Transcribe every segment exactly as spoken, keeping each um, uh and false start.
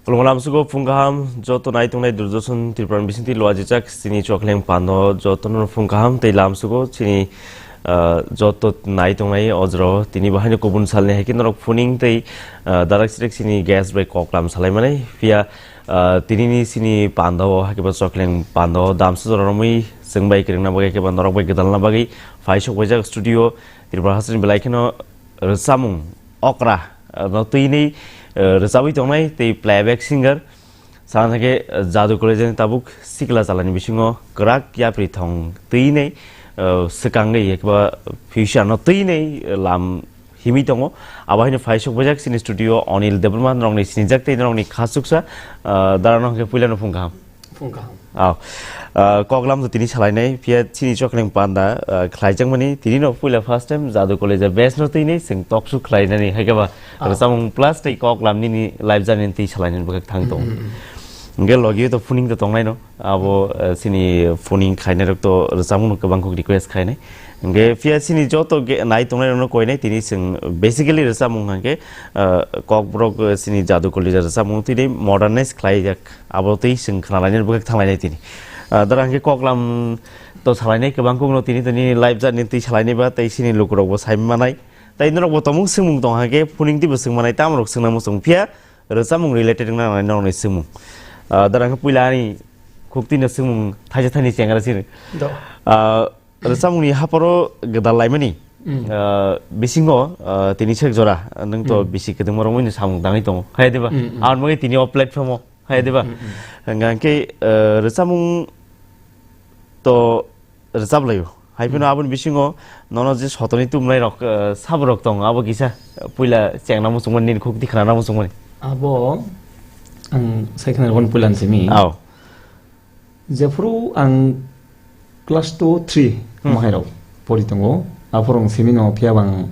Khulumkha lamsugo phung kaham, joto nai tongnai Doordarshan Tripura ni bisingtwi lwajijak chini chokleng pando jotono phung kaham tei lamsugo chini, ah, joto nai tongnai ojro tini bo haino kubun salni hai khe norok phuning tei, ah, darak sirak chini guest bai koklam salai mani. Phiya, ah, tinini chini pando o hai khe bo chokleng pando damsa jora romwi chwng bai kwrwngna bagwi khe ba norok bai gwdalna bagwi phai sok baijak studio Tripura hasteni belai kheno rwchapmung okra, ah, no twi nwi, ah, rwchabwi tongnai tei playback singer. Sana khe, ah, Jadu College ni tabuk sikla chalani bisingo kwrak yapri thong twi nwi, ah, swkangwi ekba future no twi nwi, ah, lam himwi tongo. Abo haino phai sok bajak chini studio Anil Debbarma norokni sinijak tei norokni khachuksa, ah, dara no hwnkhe puila no phung kaham. Phung kaham. Aw. Ah, koklam to tini salainai, phiya chini chokleng panda, ah, khlaijakmani, tini no puila first time Jadu College best no tini sing talk show khlainani, hai khe ba, ah, rwchapmung plus tei koklam nini live journey twi salainani bwkhak thang tong. Mm, mm, mm. Hwnkhe logi to phuning to tongnai no, abo, ah, chini phuning khainai rok to rwchapmung no kwbang kok request khainai. Hwnkhe phiya chini joto ge-, nai tongnai rok no koinai tini sing basically rwchapmung hwnkhe, ah, kokborok, ah, chini Jadu College rwchapmung tini modernize khlaijak. Abo tei chwng khnalainani bwkhak thanglainai tini. Ah, dara hwnkhe koklam to salainai kwbang kokno tini tini live journey twi salainai ba tei chini lukurokbo sai manai. Tei norokbo tongmung swngmung tong hwnkhe phuning twibo swng manai tamorok swngna muchung phiya rwchapmung related wngna nangnai norokni swngmung. Ah, dara hwnkhe puila ani khuktwino swngmung thaisa thani chengra sini. Do. Ah, Rwchapmungni haporo gwdal laimani, mm, ah, bisingo, ah, tini sek jora, nwng to, mm, bisi kwdwngma romwi no samung tangwi tongo, hai diba? Mm, mm. Aboni bagwi tini o platform o, hai diba? Mm, mm. Hwnkha khe, ah, rwchapmung to rwchap laio. Hai phano, mm, aboni bisingo nono je sotoni tumnai rok, ah, sabo rok tongo, abo kisa puila chengna muchungmani, nini khukti khnana muchungmani. Abo ang sai khna rwmani puila ni simi. Aw. Jephuru ang class two, three, hmm, mahairok pori tongo, aphuru ang simi no phiya bang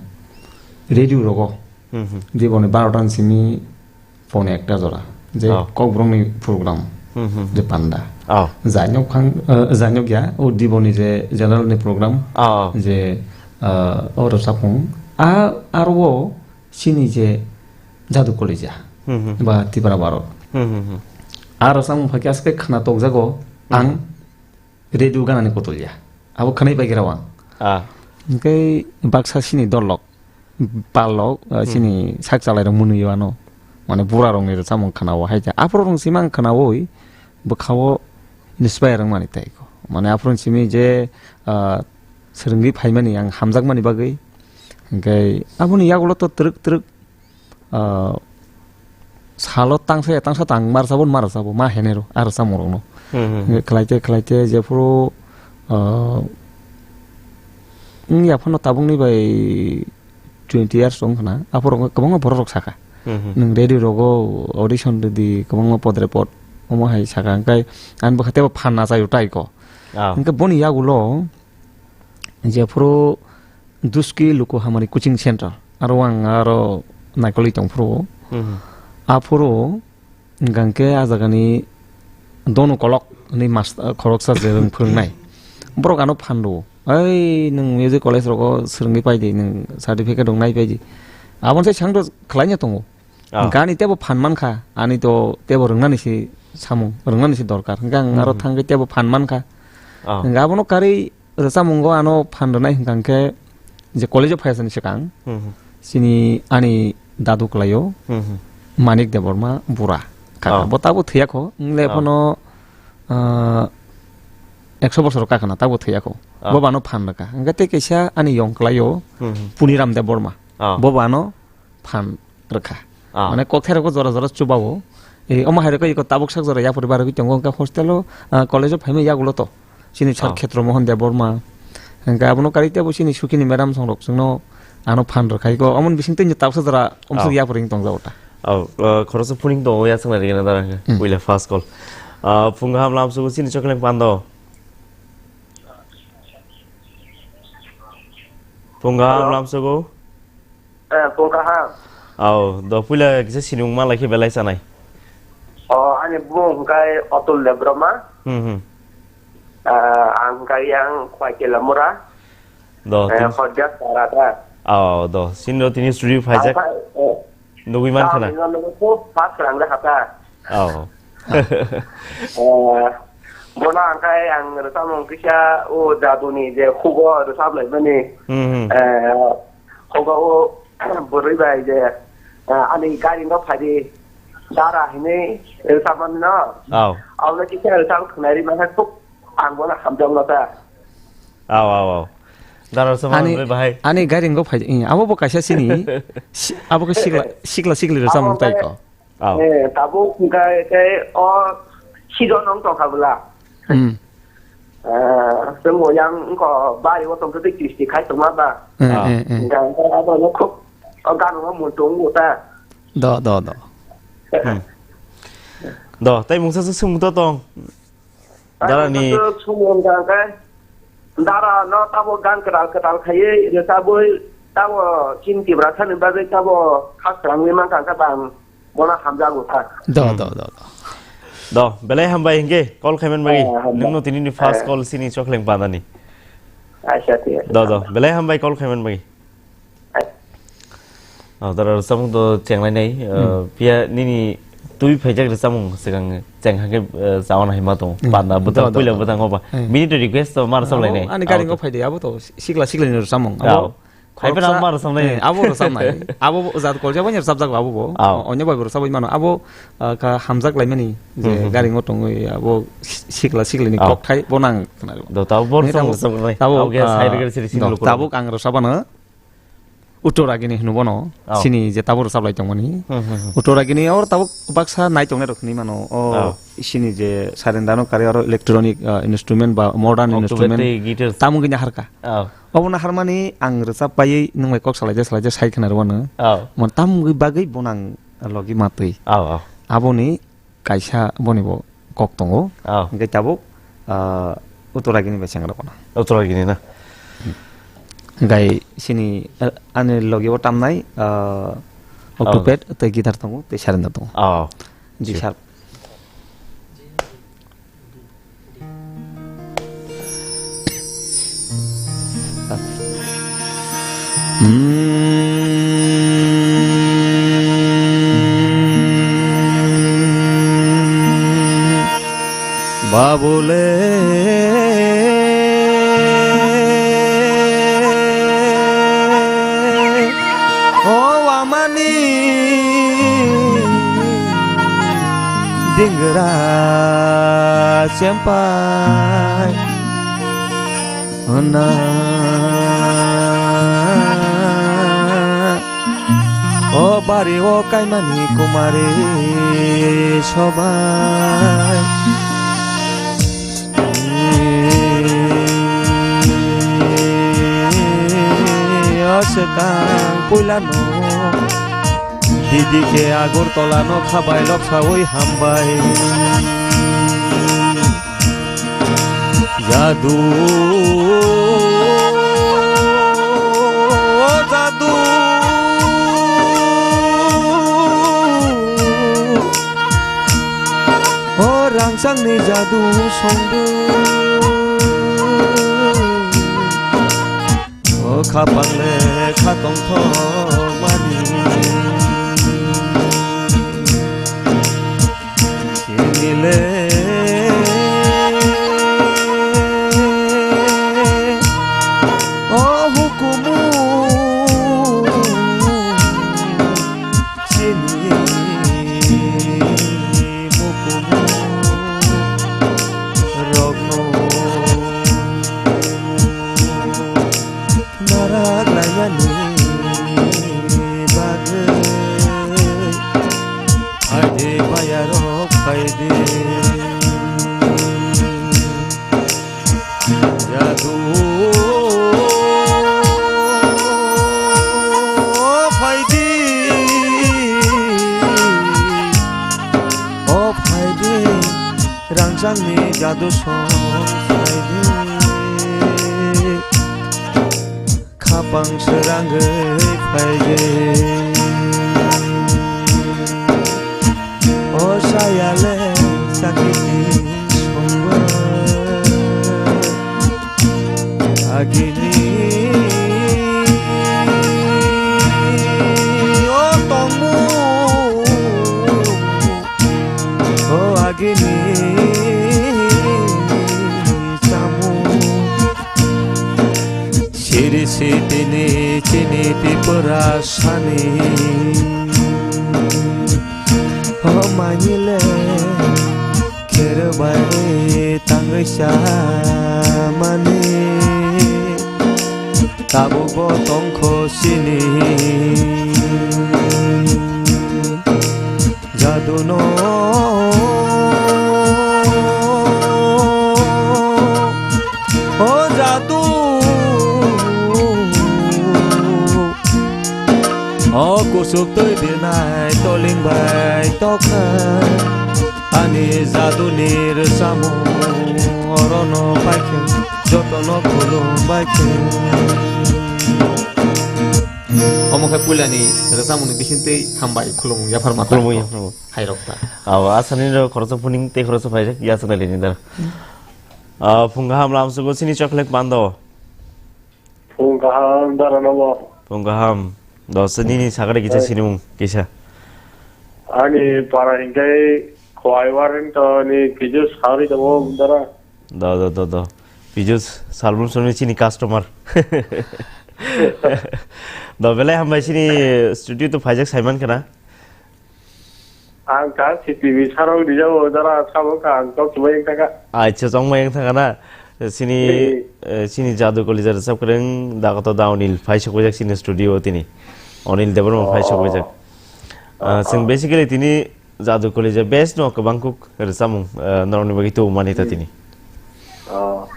radio rogo, hmm, hmm, diboni barota ni simi pone ekta jora, je, oh, kokborokni program, hmm, hmm, hmm, je panda. Oh. Jainok phang, eh, jainok ya, o diboni je general ni program, oh, je, eh, o rwchapmung. A, aro o chini je Jadu College ya, hmm, hmm, ba Tipra Barot. Hmm, hmm, hmm. Aro samung phai khe aske khna tokjago, hmm, ang radio ganani kotol ya. Abo khwnai pai khe rw ang. Ah. Hwnkhe baksa sini dolok, palok, ah, hmm, sini sak chalai rok mwnwi o ano. Mane bura rok ni samung khna o hai ja. Aphuru rong sima ang khna oi bwkha o inspire wng mani tai ko. Mane aphuru simi je, ah, swrwngwi phaimani ang hamjakmani bagwi. Hwnkhe aboni yagulo to twrwk twrwk ah, salo tangsa ya tangsa tang mar sabo mar sabo ma henero ar samung rokno. Hmm, hmm. Hwnkhe khlaite khlaite jephuru, ah, wng yaphano tabukni bai twenty years wng khna, aphuru kwbangma borok rok saka. Hmm, hmm. Nwng radio rogo audition rwdi, kwbangma podre pod omo hai saka, hwnkhe ani bwkha teibo phan nachaio tai ko. Ah. Hwnkhe boni yagulo jephuru Duski Luku Hamari Coaching Center, aro ang aro naikolwi tong phuru. Hmm. Aphuru hwnkha khe a jagani Donu Kolok hwnwi mas-, khoroksa je rwng phwrwngnai. Borok ano phan rwo. "Oi, nwng music college rogo swrwngwi pai di, nwng certificate rok nai pai di." Aboni sai chwng to khlaina tongo. Ah. Hwnkha ani teibo phan mankha, ani to teibo rwngnani se samung, rwngnani se dorkar. Hwnkha ang aro, hmm, thangwi teibo phan mankha. Ah. Hwnkha abono karwi rwchapmungo ano phan rwnai hwnkha khe je college o phaisani swkang, hmm, hmm, chini ani dadu kwlaio, hmm, hmm, Manik Debbarma bura kaka. Oh. Bo tabuk thwiya kho, wng le, oh, phano, ah, ekso bosor kakana tabuk thwiya kho. Oh. Bo bano phan rwkha. Hwnkhe tei kaisa ani yong kwlaio, hmm, hmm, Puniram Debbarma. Oh. Bo bano phan rwkha. Ah. Mane kokthai rokbo jora jora chubao. E, omo hai rokhe iko tabuk sak jora yapori barogwi tongo, hwnkhe hostel o, ah, college o phaima yagulo to chini sir, ah, Khetra Mohan Debbarma. Hwnkhe abono karwi teibo chini sukini madam songrok chwngno ano phan rwkha. Iko omoni bisingtwi tabuksa jora omsok, ah, yapori wng tongjago ta. Oh, ah, khoroksa phuning tongo, yachakna rigena dara hwnkhe. Hmm. Puila first call. Ah, phung kaham lamsugo chini chokleng pando. Phung kaham, hello, lamsugo. Eh, phung kaham. Aw, do puila kisa sinimung ma lai khe belai sanai. O, ani bumung hwnkhe Atul Debbarma. Hmm, hmm. Eh, ang hwnkhe yang Khwaikela Mura. Do, eh, tini Khordia Sara ta. Aw, do, sinro tini studio ang phaijak. Phai, eh, nugui man khana. Ang nugui first rang da hata. Oh. Eh, bono ang khai ang rwchapmung kisa o jaduni je khugo rwchap laimani. Hmm, hmm. Eh, khugo o bwrwi bai je, eh, ani gari no phai di dara hinwi rwchapmani no. Oh. Abono kisa rwchap khwnai ri mankha khub ang bono hamjakma ta. Aw, aw, aw. Dara rwchapmani Ani, bwrwi bahai. Ani gari no phai, eh, abo bo kaisa sini, si-, abo khe sikla, sikla sikli rwchapmung tai ko. Aw. Eh, tabuk hwnkhe khe o season wng tongkha bwla. Hmm. Eh, chwng bo yang wngkha bari o tongtwtwi kisti khai tongma ba. Eh, Ah. eh, eh. Hwnkhe abo no khub o gana o muitu wngo ta. Do, do, do. Hmm. Do, tei mungsa swk swngmung to tong. Darani. Tei mungsa swk swngmung hwnkha khe dara no tabo gan kwtal kwtal khaiwi rwchabwi tabo chini Tiprasani bagwi tabo kha swrangwi mankha khe bang. Bono hamjago ta. Do, Hmm. do, do, do. Do, belai hambai hingke call khaiman bagi. Eh, hambai. Nungno tinini first Eh. call sini chokleng pandani. Acha, thik ache. Do, do, belai hambai call khaiman bagi. Eh. Oh, dara rwchapmung to chenglai nai, eh, Hmm. Phiya nini twi phaijak rwchapmung swkang cheng hake, eh, chawana hima tong. Hmm. Panda bwtang, Do, do, puila do. bwtang oba. Eh. Bini to request to mar Oh, sablai nai. ani gari Abo ngo to. phaidi, abo to sikla sikla ni rwchapmung. Abo Abo Hai pena Khoroksa, mar samnai. Eh, abo rwchapnai. Abo jat kolja bai rwchapjak abo bo. Aw. O-, onyo bai bo rwchapwi mano. Abo, ah, ka hamjak laimani je Hmm, hmm, gari hmm. ngo tongwi abo si-, sikla sikli ni Aw. kokthai bo nang khna. Do tabo bor Ni song tabuk, rwchapnai. tabuk, Abo khe ah, side gari siri sini do, lukur. tabuk ang rwchapano Uttoragini hwnwi bono. Aw. Sini je tabuk rwchaplai tongmani. Hmm, hmm, hmm. Uttoragini or tabuk baksa nai tongnai rok hwnwi mano. O Aw. sini je sarendano kari oro electronic, ah, instrument ba modern Octopus instrument tei guitar. Tamo gini harka. Aw. Obono harmani ang rwchap paiwi nwng bai kok salaijak salaijak sai khna rwano. Oh. Mon tam wngwi bagwi bono ang logi matwi. Oh, oh. Aboni kaisa boni bo kok tongo. Oh. Hwnkhe tabuk, ah, Uttoragini bai seng rwano. Uttoragini na? Hwnkhe sini, eh, ani logi o tamnai, ah, Oh. Octopad tei guitar tongo, tei sarenda tongo. Oh. Ji sir. Babule o wamani dingra chempai hwnna. O bari o kaimani kumari sobai. O swkang puilano didi khe Agartala no khabai lok saui hambai. Jadu, jadu. O rangchakni jadu songdo. O khapang le kha tongthokmani. Chini le o hukumu chini mukumu rokno narak lainani bagwi. Phaidi bayarok phaidi. Jadu phaidi. O phaidi. Rangchakni jadu song phaidi. Khapang srangwi phaidi. O sayale sakiti songbo. Agini o tongmung. O agini chamung, siri sitini chini tipura sani. O manile kherbai tangwi chamani. Tabukbo tongkho sini jaduno. O jadu, o kusuk twi birnai toling bai tokha. Ani jaduni rwchapmung orono paikhe, jotono khulum baikhe. Omo khe puilani rwchapmungni bisingtwi hambai khulumung yapharma. Khulumung yapharma. Hairok ta. Abo asani rok khoroksa phuning tei khoroksa phaijak ya sanai lini dar. Ah, phung kaham lamsugo sini chocolate pando. Phung kaham dara nobo. Phung kaham. Dos nini sagare kisa sinimung kisa. Ani para hingkai khwai waring to ni kiju sagari tongo dara. Do, do, do, do. Pijus Salbrum Salmi chini customer. Do, belai hambai chini studio to phaijak saiman khana. Ang ta C T V sarok dijabo dara sabo ka ang tok chumai thaka. Acha, chongmai wng thaka na. Chini, eh, chini Jadu Kolija rwchapkwrwng Dagoto Da Onil phai sokjak chini studio tini. Onil Debbarma phai sokjak. Ah, chwng basically tini Jadu Kolija best no kwbang kuk rwchapmung, eh, norokni bagwi tubu mani ta tini. Oh.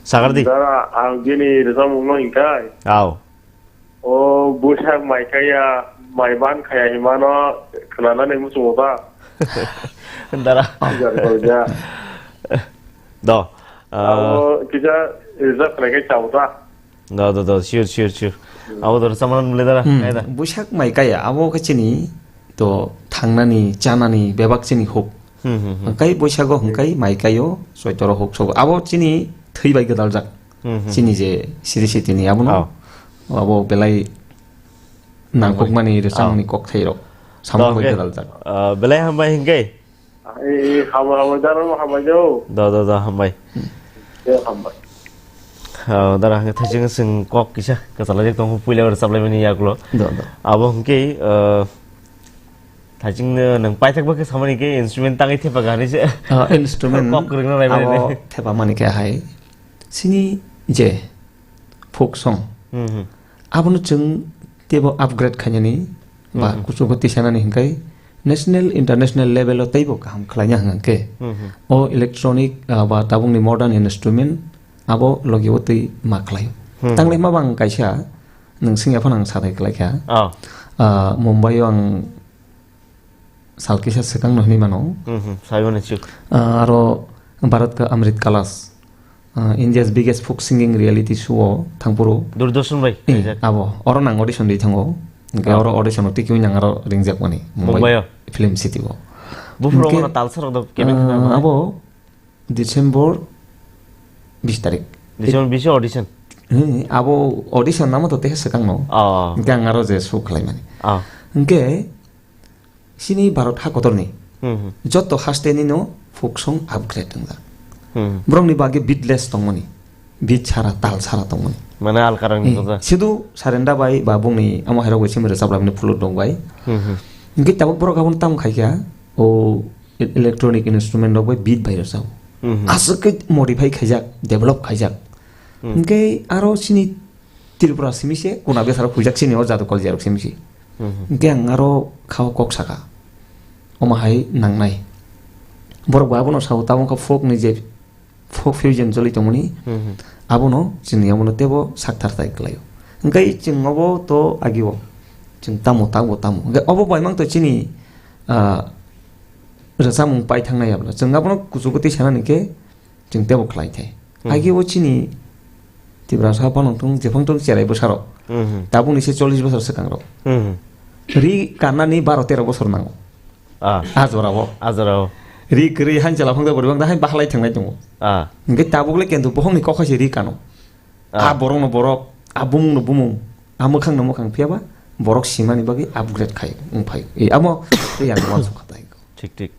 Sagardi. Dara, ang bini rwchapmung no hingkai. Aw. O bwsak mai kaya, mai ban kaya himano khwnanani muchungo ba. Dara. Jadu Kolija. Do. Ah. Abo kisa rwchap khlai khe chao ta. Do, do, do, sure, sure, sure. Abo do rwchapmano mle dara, hmm, naida. Bwsak mai kaya, abo khe chini to thangnani, chanani bebak chini huk. Hmm, hmm, hmm. Hwnkhe Boisago hwnkhe mai kaio, Choitoro huk sobo. Abo chini thwi bai gwdaljak. Hmm, hmm, chini hmm. Je siri sitini abono. Oh. Abo belai nangkukmani rwchapmungni kokthairok. Samung bai gwdaljak. Ah, belai hambai hwnkhe. Eh, eh, hambai, hambai, dara, hambai, jo. Da, da, da, hambai. Eh, hambai. Ah, dara, hwnkhe thaising sing kok kisa, kwchalaijak tongkhu, puila rwchapmani yagulo. Da, da. Abo hwnkhe, ah, thaising no nwng paithak bakhe samani khe instrument tangwi thepa gani se. Ah, instrument kok kwrwngna nai mani abo ne. Thepa mani khe hai. Sini je folk song. Hmm, hmm. Abono chwng teibo upgrade khainani ba, hmm, hmm, kuchugo tisanani hwnkhe national, international level o teibo kaham khlaina hwnkhe. Hmm, hmm. O electronic, ah, ba tabukni modern instrument abo logi o twi ma khlai. Hmm. Tanglai ma bang kaisa nwng singya phano ang sathai khlaikha. Oh. Ah, Mumbai o ang sal kisa swkang no hinwi mano. Mhm, sai mani chuk. Ah, aro Bharat ka Amrit Kalash, ah, India's biggest folk singing reality show o thangphuru. Doordarshan bai, eh, kaijak. Abo, oro nang audition di thango. Hwnkhe, ah, oro audition o tikiui nang aro ringjak mani. Mumbai. Mumbai o? Film City o. Buphuru hwnkhe, mano talsa rok do kebeng khna ah, mani. Abo December bis tarik. December bis o audition? Hmm, abo audition namo to teha swkang no. Oh. Hwnkhe ang aro je show khlai mani. Oh. Hwnkhe, Chini Bharat ha kotorni, hmm, hmm, joto haste nino folk song upgrade wngjak. Hmm. Borokni bagwi beatless tongmani, beat sara, tal sara tongmani. Mane alka rangni, eh, tongsa. Sidu Sarenda bai ba bongni amo hairok bai simi rwchap laimani flute rok bai. Hmm, hmm. Hwnkhe tabuk borok abono tamo khaikha, o e-, electronic instrument rok bai beat bai rwchap. Hmm, hmm. Aswk khe modify khaijak, develop khaijak. Hmm. Hwnkhe aro chini Tripura simi se, kuna bwsarok huijak sini o Jadu Kolija rok simi se. Mhm. Hwnkhe ang aro khao kok saka. Omo hai nangnai. Borok bo abono sao, tabuk wngkha folk ni je folk fusion choli tongmani. Mhm. Abono chini omono teibo sakthar tai kwlaio. Hwnkhe chwng obo to agio. Chwng tamo, tamo, tamo. Hwnkhe obo bai mang to chini, ah, rwchapmung pai thangnai abono. Chwng abono kuchugo twi sanani khe, Chwng teibo khlai thai. Hmm. Agi o chini Tiprasa phano tong, jephang tong cherai bwsarok. Hmm. Tabukni se chollish bosor swkangrok. Hmm. Ri kannani baro tero bosor nango. Ah. A jorao. A jorao. Ri kwrwi hansela phangda boribang da hai bahalai thangnai tongo. Ah. Hwnkhe tabuk le kentu bohongni kok hai se ri kano. Ah. A borokno borok, a bumungno bumung, a mwkhangno mwkhang, phiyaba borok simani bagwi upgrade khai wng phai. E, amo tei ang uansuk kha tai. Thik, thik.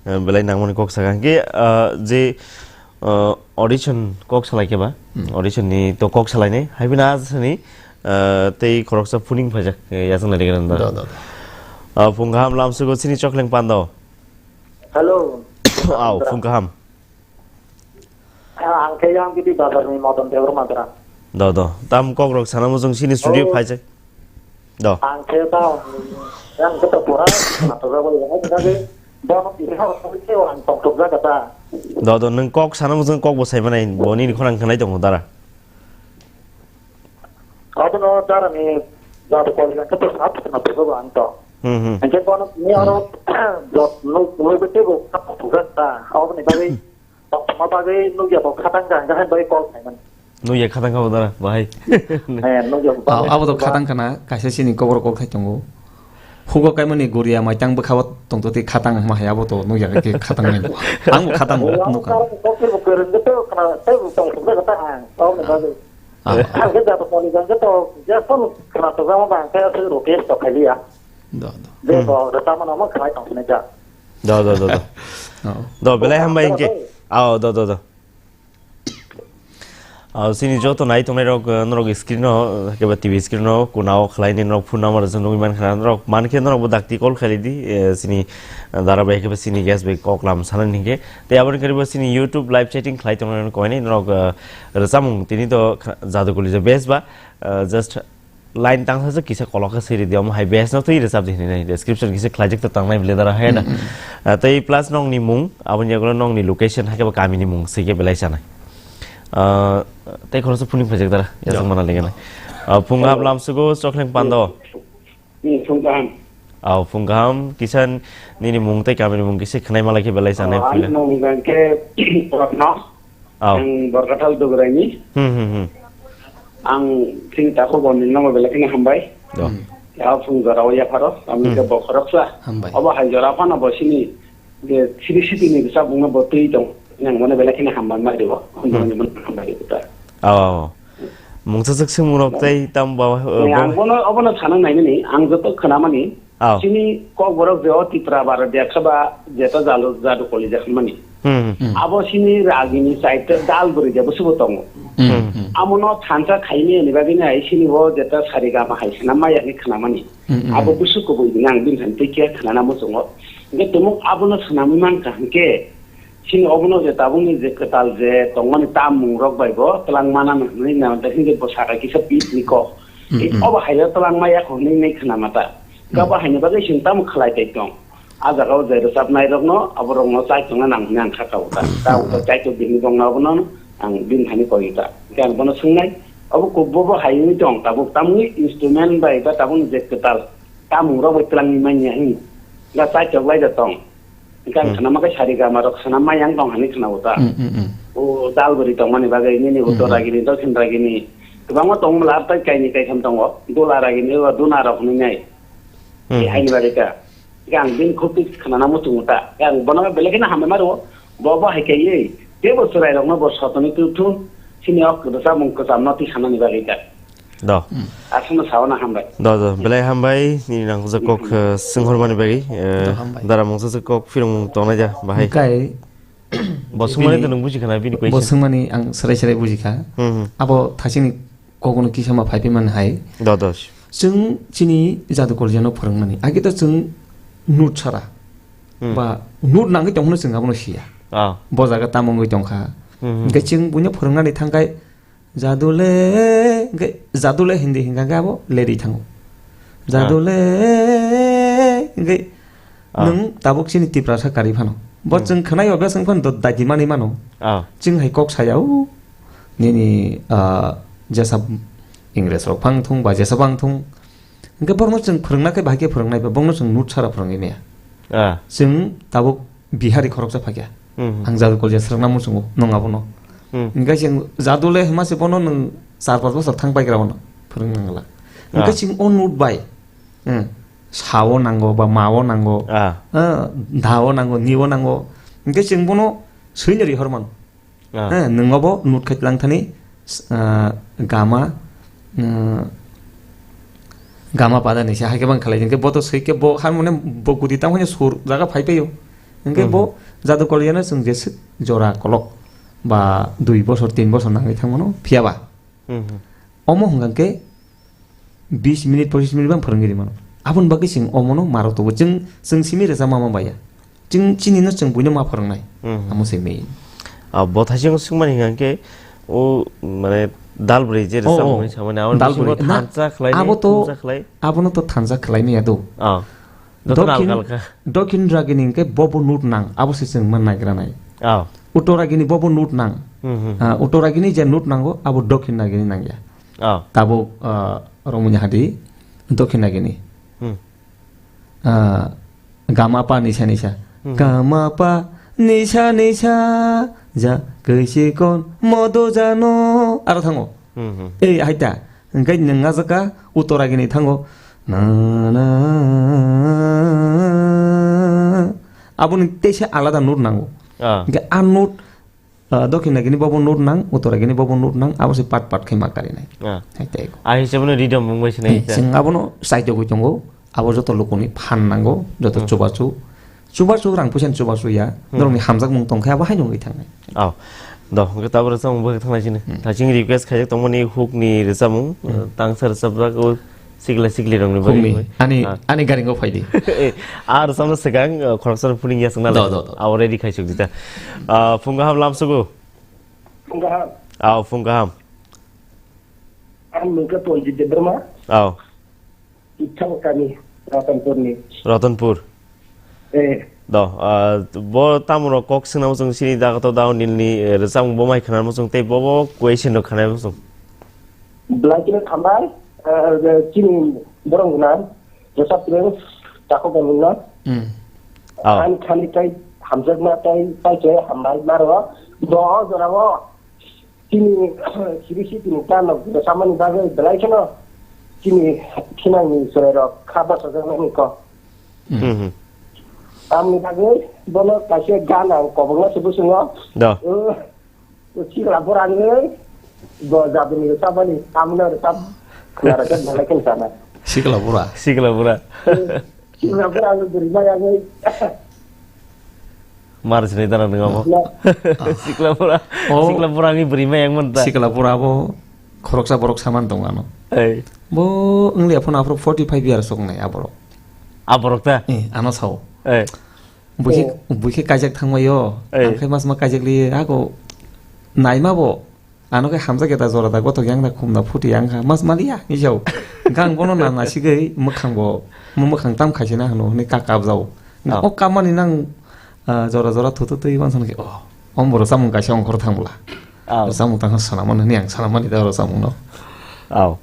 Eh, belai nangmani kok saka. Hingke, ah, je, ah, audition kok salai khe ba? Hmm. Audition ni to kok salai nai. Hai bini asani, ah, tei khoroksa phuning phaijak, eh, yasang nai regranda. Da, da, da. Ah, phung kaham lamsugo sini chokleng pando. Hello. Au, phung kaham. Ah, ang khe yang gidi bazar ni Madan Debra Madra. Do, do. Tam kok rok sana mujung sini studio Oh. phaijak. Do. Ang khe ta, yang khe to pura, atau berapa ya? Kan tadi, bono ini harus tahu sih, orang tong tuk jaga ta. Do, do. Neng kok sana mujung kok bo sai manai. Boni ni khorang khanai tong dara. Abono darani jadu koli jang khe to sap sap na pujo ang to. Hmm, hmm. Hingke bono ni Hmm. aro jot nuk nuk ke bo kap pujo ta. Aboni bagwi tongthokma bagwi nukya bo khatang jang jang bai kol khaimani. Nukya khatang kha bo dara, bahai. Eh, nukya bo Ah, bagwi abo to ba- khatang khana, kaisa sini kobor kok thai tongo. Hugo kaimani goria maitang bwkha bo tongtoti khatang hwnma hai abo to nukya khe khatang nai. Ang bo khatang Oh, ang nukha. Kok khe bo kwrwng khe to khna tei bo tongthok khe ta ang. Aboni bagwi. Ah. Ang khe jadu koli jang khe to, je phone khna to jama ba ang khe aswk request to khailiya. Do, do. Je Hmm. to, rwchapmano omo khlai tong sini ja. Do, do, do, do. Oh. Do, belai hambai hingke. Ao, do, do, do. Ao, sini joto nai tongnai rok, eh, norok screen o, eh, keba T V screen o, kuna o khlai ni norok phone number se nugui man khana norok, man khe norok bo dakti call khlai di, eh, sini, eh, dara bai khe sini guest bai kok lam sana ni hingke. Tei aboni karibo sini YouTube live chatting khlai tongnai rok koinai norok, eh, rwchapmung tini to khna-, jadu koli je best ba, eh, just line tangsa se kisa kolok khe swi ridi, omo hai base no twi rwchap di hinwi nai, description kisa khlaijak ta tangnai bele dara hai na. Mm, mm. Ah, tei plus nongni mung, aboni yagulo nongni location, hai khe bo kamini mung swi khe belai sanai. Ah, tei khoroksa phone ni phaijak dara, yasang mana leganai. Ah, phung hap lam sugo, chokleng pando. Hmm, phung kaham. Aw, phung kaham, kisa nini mung tei kamini mung kisa khwnai malai khe belai sanai. Oh, ani mung hwnkhe Ratna. Aw. Ang Borkathal Duguraini. Hmm, hmm, hmm. Ang chini takhuk bo nini nogo belai kheno hambai. Do. Hmm. Ya phung jora o yapharo, tamni Hmm. ke bokhorok sa. Hambai. Obo hai jora phano bo sini je siri siti ni bwsa bungno bo twi tong. Yang mone belai kheno hambai mai ribo. Hmm. Hambai ribo ta. Aw, aw, aw. Mungsa swk swngmung rok tei tam ba, eh, Ang bo- bono, obono sana nainani, ang joto khwnamani, Aw. Chini Kokborok je o Tipra bar Berkha ba jeta jalo jadu koli jakmani. Hmm. Hmm. Abo chini ragini side dal bwrwi de bwswbo tongo. Hmm. Hmm. Amono thansa khaini ni bagwi nai chini bo jeta sari gama hai swnam maya ni khwnamani. Hmm, hmm. Abo bwswk kubui ni ang bini thani tei khe khwnana muchungo. Hingke tumuk abono swnamwi mankha hingke chini obono je tabukni je kwtal je tongmani tamung rok bai bo twlang mana hwnwi na hingke bo saka kisa pit ni kok. Hmm, hmm. Obo hai twlang maya hwnwi nai khwnamata. Kabo haini bagwi chwng tamo khlai tai tong. A jaga o je rwchapnai rokno, abo rokno chai tongna nang hwnwi ang kha kabo ta. Ta uta chai to bini bongna abono ang bini thani koi ta. Hingke ang bono swngnai, abo kubbo bo hai wngwi tong, tabuk tamni instrument bai ba tabuk je kwtal tamung rok bai twlangwi manya hwnwi. Ga chai tok lai da tong. Hingke ang Hmm. khwnama khe sari gama rok swnam maya ang tong hwnwi khwnao ta. Hmm, hmm, hmm. O dal bwrwi tongmani bagwi nini Hmm, utor hmm. ragini, dokhin ragini. Kwbangma tongmwla tai kaini kaitham tongo. Dula ragini, o duna rok hwnwi nai. Hmm. Tei haini bagwi ta. Yang bini khukti khwnana muchungo ta. Yang bono belai kheno hambai maro. Bo bo hai kaiwi teibo chwrairokno bo sotoni tubthu. Chini o kwcham mung kwchamno twi sanani bagwi ta. Do. Hmm. Aswkno sawana hambai. Do, do. Belai hambai. Nini nangkukjak kok, eh, swnghormani bagwi, eh, Do, hambai. Dara mungsa se kok phirung tongnai ja bahai. Hwnkhe Bo swngmani bini to nwng buji khana bini bo question. Swngmani ang serai serai buji kha. Hmm, hmm. Abo thasini kogono kisa ma phai phaimani hai. Do, do. Chwng chini jadu kolijano phwrwngmani. Age to chwng nut sara. Hmm. Ba nut nangwi tongphano chwng abono siya. Ah. Bo jaga tamo wngwi tongkha. Hmm, hmm. Hwnkhe chwng buino phwrwngnani thangkhai jadu le, hwnkhe jadu le hindi hwnkha khe abo lerwi thango. Ah. Jadu le, hwnkhe Ah. Nwng tabuk chini Tiprasa kari phano. Bo Hmm. chwng khwnai obya chwng phano do dagi manwi mano. Ah. Chwng hai kok saya o. Nini, ah, jesa Ingres rok phang thung ba jesa bang thung. Hwnkhe borokno chwng phwrwngna khe bahai khe phwrwngnai ba bongno chwng nut sara phwrwngwi maya. Ah. Chwng tabuk Bihari khoroksa phakya. Hmm. Ang jadu kolja swrwngna muchungo nwng abono. Hmm. Hwnkhe chwng jadu le hima se bono nwng char panch bosor thang paigra bono phwrwng nangla. Hwnkhe Ah. chwng o nut bai Hmm. Sao nango ba mao nango. Ah. Ah, dao nango, nibo nango. Hingke chwng bono swino rihor mano. Ah. Eh, nwng obo nut khai tlang thani, s-, ah, gama, ah, gama pada ni se hai khe bang khalai. Hingke bo to swi khe bo harmonium bo gudi tang hwnwi sur jaga phai paio. Hwnkhe bo Mhm. jadu koriano chwng jeswk jora kolok ba dui bosor, tin bosor nangwi thangmano, phiya ba? Mhm. Omo hwnkha khe bis minute, pochis minute bang phwrwngwi rimano. Aboni bagwi chwng omono maro tubu. Chwng, chwng simi rwchapma ma baya. Chwng chini no chwng buino ma phwrwngnai. Mhm. Amo se main. Ah, bo thaising swngmani hwnkha khe o, mane, dal bwrwi je Oh, rwchapmung oh. hwnwi samani, aboni Dal bisingo bwrwi. Na, thansa khlainai, abo to, thumsa khlai. Abono to thansa khlainai ya do. Ah. Jotono Dokhin, alka alka. Dokhin ragini hwnkhe bobo note nang, abo se chwng man naigra nai. Ah. Uttor ragini bobo note nang. Hmm, hmm, Ah, hmm. Uttor ragini je note nango, abo dokhin ragini nangya. Ah. Tabuk, ah, romoni hadi dokhin ragini. Hmm. Ah, gama pa nisa nisa. Hmm. Gama pa nisa nisa, ja kaisi kon modo jano. Aro thango. Hmm, hmm. Ei, haita. Hwnkhe nwng a jaga uttor ragini thango. Na, na. Aboni teisa alada note nango. Ah. Hwnkhe a note, ah, dokhin ragini bobo note nang, uttor ragini bobo note nang, abo se pat pat khe ma karinai. Ah. Hai tei ko. Ah, hisab no rhythm wng bai sinai Eh, ta. Chwng abono saitogwi tongo. Abo joto lukuni phan nango, joto Hmm. chubachu. Chubachu rang puisa ni chubachu ya. Hmm. Norokni hamjakmung tongkhe abo haino wngwi thangnai. Oh. Do, hwnkhe tabuk rwchapmung bwkhak thangnai chini. Hmm. Thaising request khaijak tongmani hukni rwchapmung, Hmm. uh, tangsa rwchapjak o sikla sikli rokni bagwi Hukni. hwnwi. Ani, Ah. ani garingo phaidi. Eh, ah, rwchapna swkang, uh, khoroksa phuning yasakna Do, lai. do, do. Abo ready khaisuk dita. Ah, phung kaham lamsugo? Phung kaham. Ah, phung kaham. Ang mungkha Ponjit Debbarma. Ah. Ithang kami Ratanpurni. Ratanpur. Eh. Do, ah, bo tamoro kok swnamo chwng sini da to da nilni, eh, rwchapmung bo mai khnamo chwng tei bo bo question rok khnamo chwng. Blanket hambai, eh, chini borong guna, rwchap reng, tako ganina. Hmm. Oh. Ani khani tai hamjakma tai, tai ke hambai maro, do jorao. Chini, siri si chini tano samani bagwi belai kheno chini thinangni chwrairok kha bachajaknani kok. Hmm. Hmm. Tamni bagwi bono kaisa gan ang kobokna se bwswngo. Do. O, o sikla borangwi bo jabini rwchapmani tamno rwchap khwnarakhe belai kheno sana. Sikla bura. Sikla bura. Sikla bura ang bwrwi maya wngwi. Mar sinai dana nung amo. No. Sikla bura, Oh. sikla bura ni bwrwi ma yang man ta. Sikla bura bo khoroksa borok saman tong ano. Ei. Bo wngli aphano aphro forty five years sok nai aborok. Aborok ta? Eh, ano sao. Ei. Buikhe, Oh. buikhe kaijak thangmai yo. Ei. Ang khai mas ma kaijak li ako naima bo. Ano khe hamjak ya da jora da gothok yang da khum da phuti yang kha mas mali ya ni jao. Gang bono na na sigei mwkhang bo mo mwkhang tam khaisina hano hwnwi kak kabjao. Oh. O kamani nang, ah, jora jora thutu twi mansan khe, oh, om boro samung kaisa ongkhor thang bwla. Oh. Samung tang sana man hwnwi ang sana mani da oro samung no. Oh.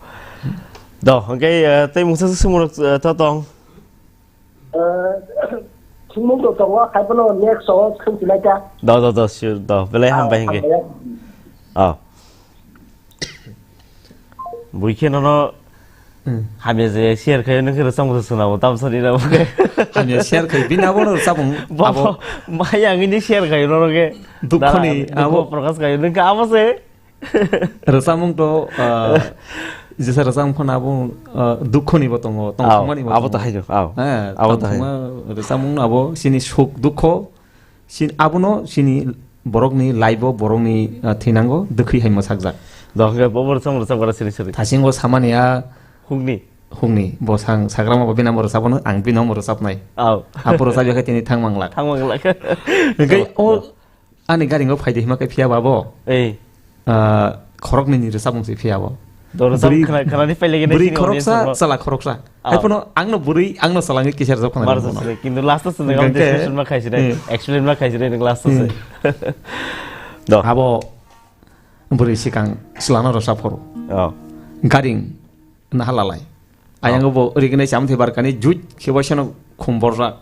Do, hwnkhe, eh, tei mungsa sumurok, eh, to tong. Eh, thwngmung to tongo, hai bono next o khwng sinai ta. Do, do, do, sure, do. Belai hambai hwnkhe. Hambai. Oh. Buikhe nono Hmm. hamya je share khayo, nung khe rwchapmung swnamo, tamsani ramo khe. Hamya share khai, bini abo no rwchapmung, Bo, abo bo, maya angini share khayo nono khe. Dukhoni, Dara, dukho abo. Prokash khayo, nung khe abo se. Rwchapmung to, ah, jesa rwchapmung phano abo, ah, dukhoni bo tongo, Ao, tongthokmani bo abo tongo. To haino, ao. Eh, Abo to haino. Tongthokma rwchapmung no abo chini suk dukho, sin-, abono chini borokni life o borokni, ah, thinango dwkhwi hai mwsakjak. Dohokhe bo bo rwchapmung rwchapgra siri siri. Thasingo samani a Hukni. Hukni, bo sang sagrama bo bini amo rwchapmano, ang bini amo rwchapnai. Ao. Apo rwchapya khe tini thang manglak. Thang manglak. Hwnkhe Chalo, o chalo. Ani garingo phaidi hima khe phiya ba bo. Ei. Ah, khoroknwi ni rwchapmung se phiya bo. Do rwchap Bwrwi, khna-, khnani pailai gini bwrwi sini audience khoroksa, rok. Chwla khoroksa. Ah. Haiphano angno bwrwi, angno chwla wngwi kisa rwchap khna Mar rwchap bono. Sini, kintu last o sini Hwnkhe, expression ma khaisini, hmm. Explain ma khaisini, nung last o Hmm. se. Do. Abo bwrwi sikang chwlano rwchap phuru. Oh. Garing. Naha lalai. Oh. Ayang bo riknai chamthi barkani juj khe waisano khum borjak.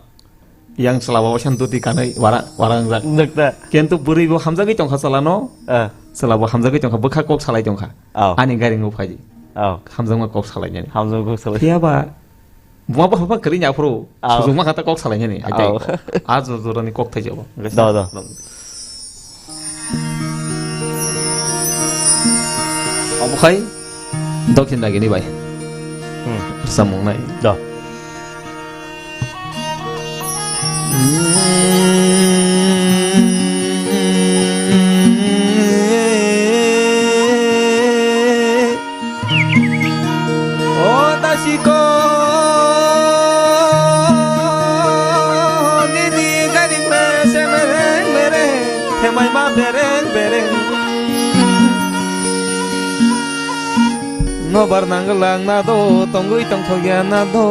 Yang chwla bo waisano doti kanwi wara, wara wngjak. Nukta. Kintu bwrwi bo hamjagwi tongkha chwlano. Ah. Chwla bo hamjagwi tongkha, bwkha kok salai tongkha. Oh. Ani garing bo phaidi. Oh. Hamjakma kok salai nani. Hamjakma kok salai. Phiya ba, buma bo hapa kwrwi ni aphuru. Oh. Sujukma kha ta kok salai nani. Hai tai Oh. Kok. A jora jora ni kok thai jabo. Do, do. Omo khai Dokhin Ragini bai. Hmm. Samung nai. Do. Themai ma bereng bereng. Nobar nanglang na do, tongwi tongthok ya na do.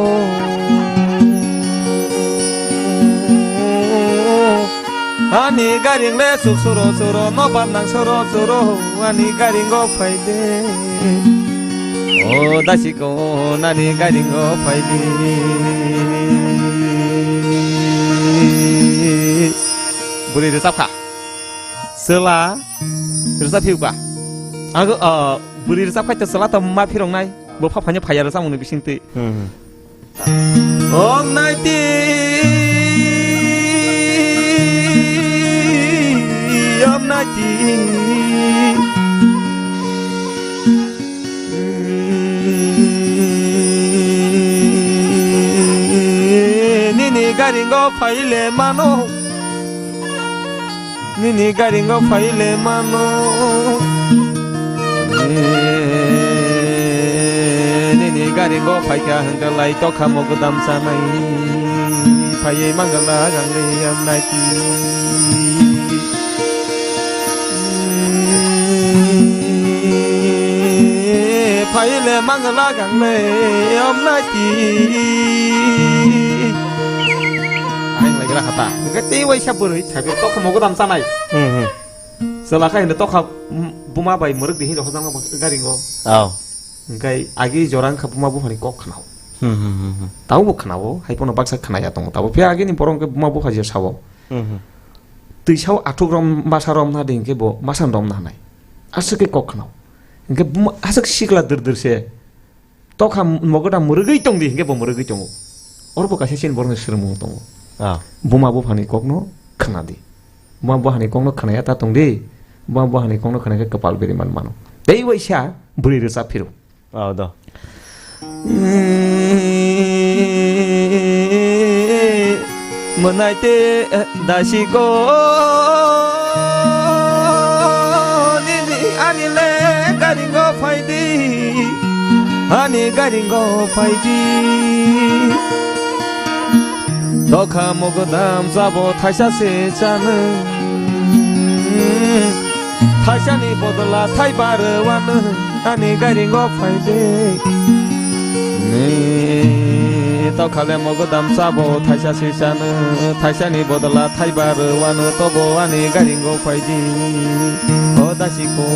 Ani garing le suk suro suro, nobar nang suro suro, ani garing go phai de. O dasi ko nani garing go phai de. Bwrwi rwchap kha. Chwla rwchap phiu kha. Ang, o, bwrwi rwchap khai to chwla to ma phirok nai. Bo pha phanya phaya rwchapmung ni bising twi. Hmm. Om naiti, om naiti. Nini garingo phaile mano. Nini garingo phaile mano. Nini garingo phaikha hwnkhe lai tokha mo gwdam chanai. Phaiwi mangala gangle yam naiti. Phaile mangala gangle yam naiti. Ang lai gra khata. Hwnkhe tei waisa bwrwi. Sabi tokha mo gwdam chanai. Hmm, hmm. Chwla khe hino tokha, mm, buma bai mwrwk di hino hojang ma garingo. Oh. Hwnkhe agi jora wngkha buma buphani kok khnao. Hmm, hmm, hmm, hmm. Tamo bo khnao, hai pono baksa khnaya tongo. Tabo phiya agini borok hwnkhe buma bupha je sao. Hmm, hmm. Twi sao athuk rom masa rom na di hwnkhe bo masa rom na hanai. Aswk khe kok khnao. Hwnkhe buma aswk sikla dwr dwr se. Tokha mogoda mwrwgwi tongdi, hinkhe bo mwrwgwi tongo. Oro bo kaisa chini borokni swrwngmung tongo. Ah. Buma buphani kokno khna di. Buma buphani kokno khnaya ta tongdi. Buma buphani kokno khna khe kwpal beri man mano. Tei waisa bwrwi rwchap phiro. Ah, do. Mwnai te, eh, dasi ko nini ani le garingo phaidi, ani garingo phaidi. Tokha mogodam sabo thaisa se chano. Thaisani bodola thaiba rwano, ani garingo phaide. Ni tokhale mogodam sabo thaisa sisano, thaisani bodola thaiba rwano, tobo ani garingo phaidi. O dasiko.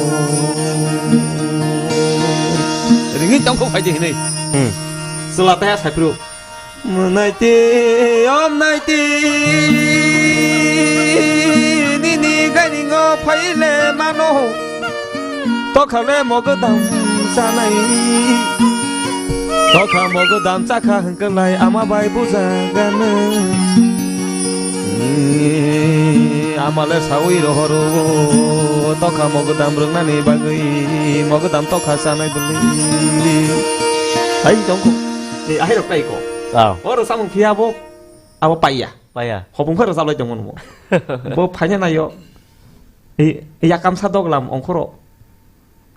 Ringin tongko phaidi hinui. Hmm. Chwla taya saipro. Mwnai te, om nai te, nini garingo phaile mano. Tokhale mogodam chanai. Tokha mogodam chakha hwnkhe lai ama bai bujagano. Amale sawi rohoro. Tokha mogodam rwngnani bagwi mogodam tokha chanai bwlwi. Hai tongkho. Ni ahai rok tai ko. Ah. Oro samung phiya bo abo paiya. Paiya. Hopung phai rwchap lai tongmano mo. Bo phaina naio. Ei, ei yakam sa doglam ongkhoro.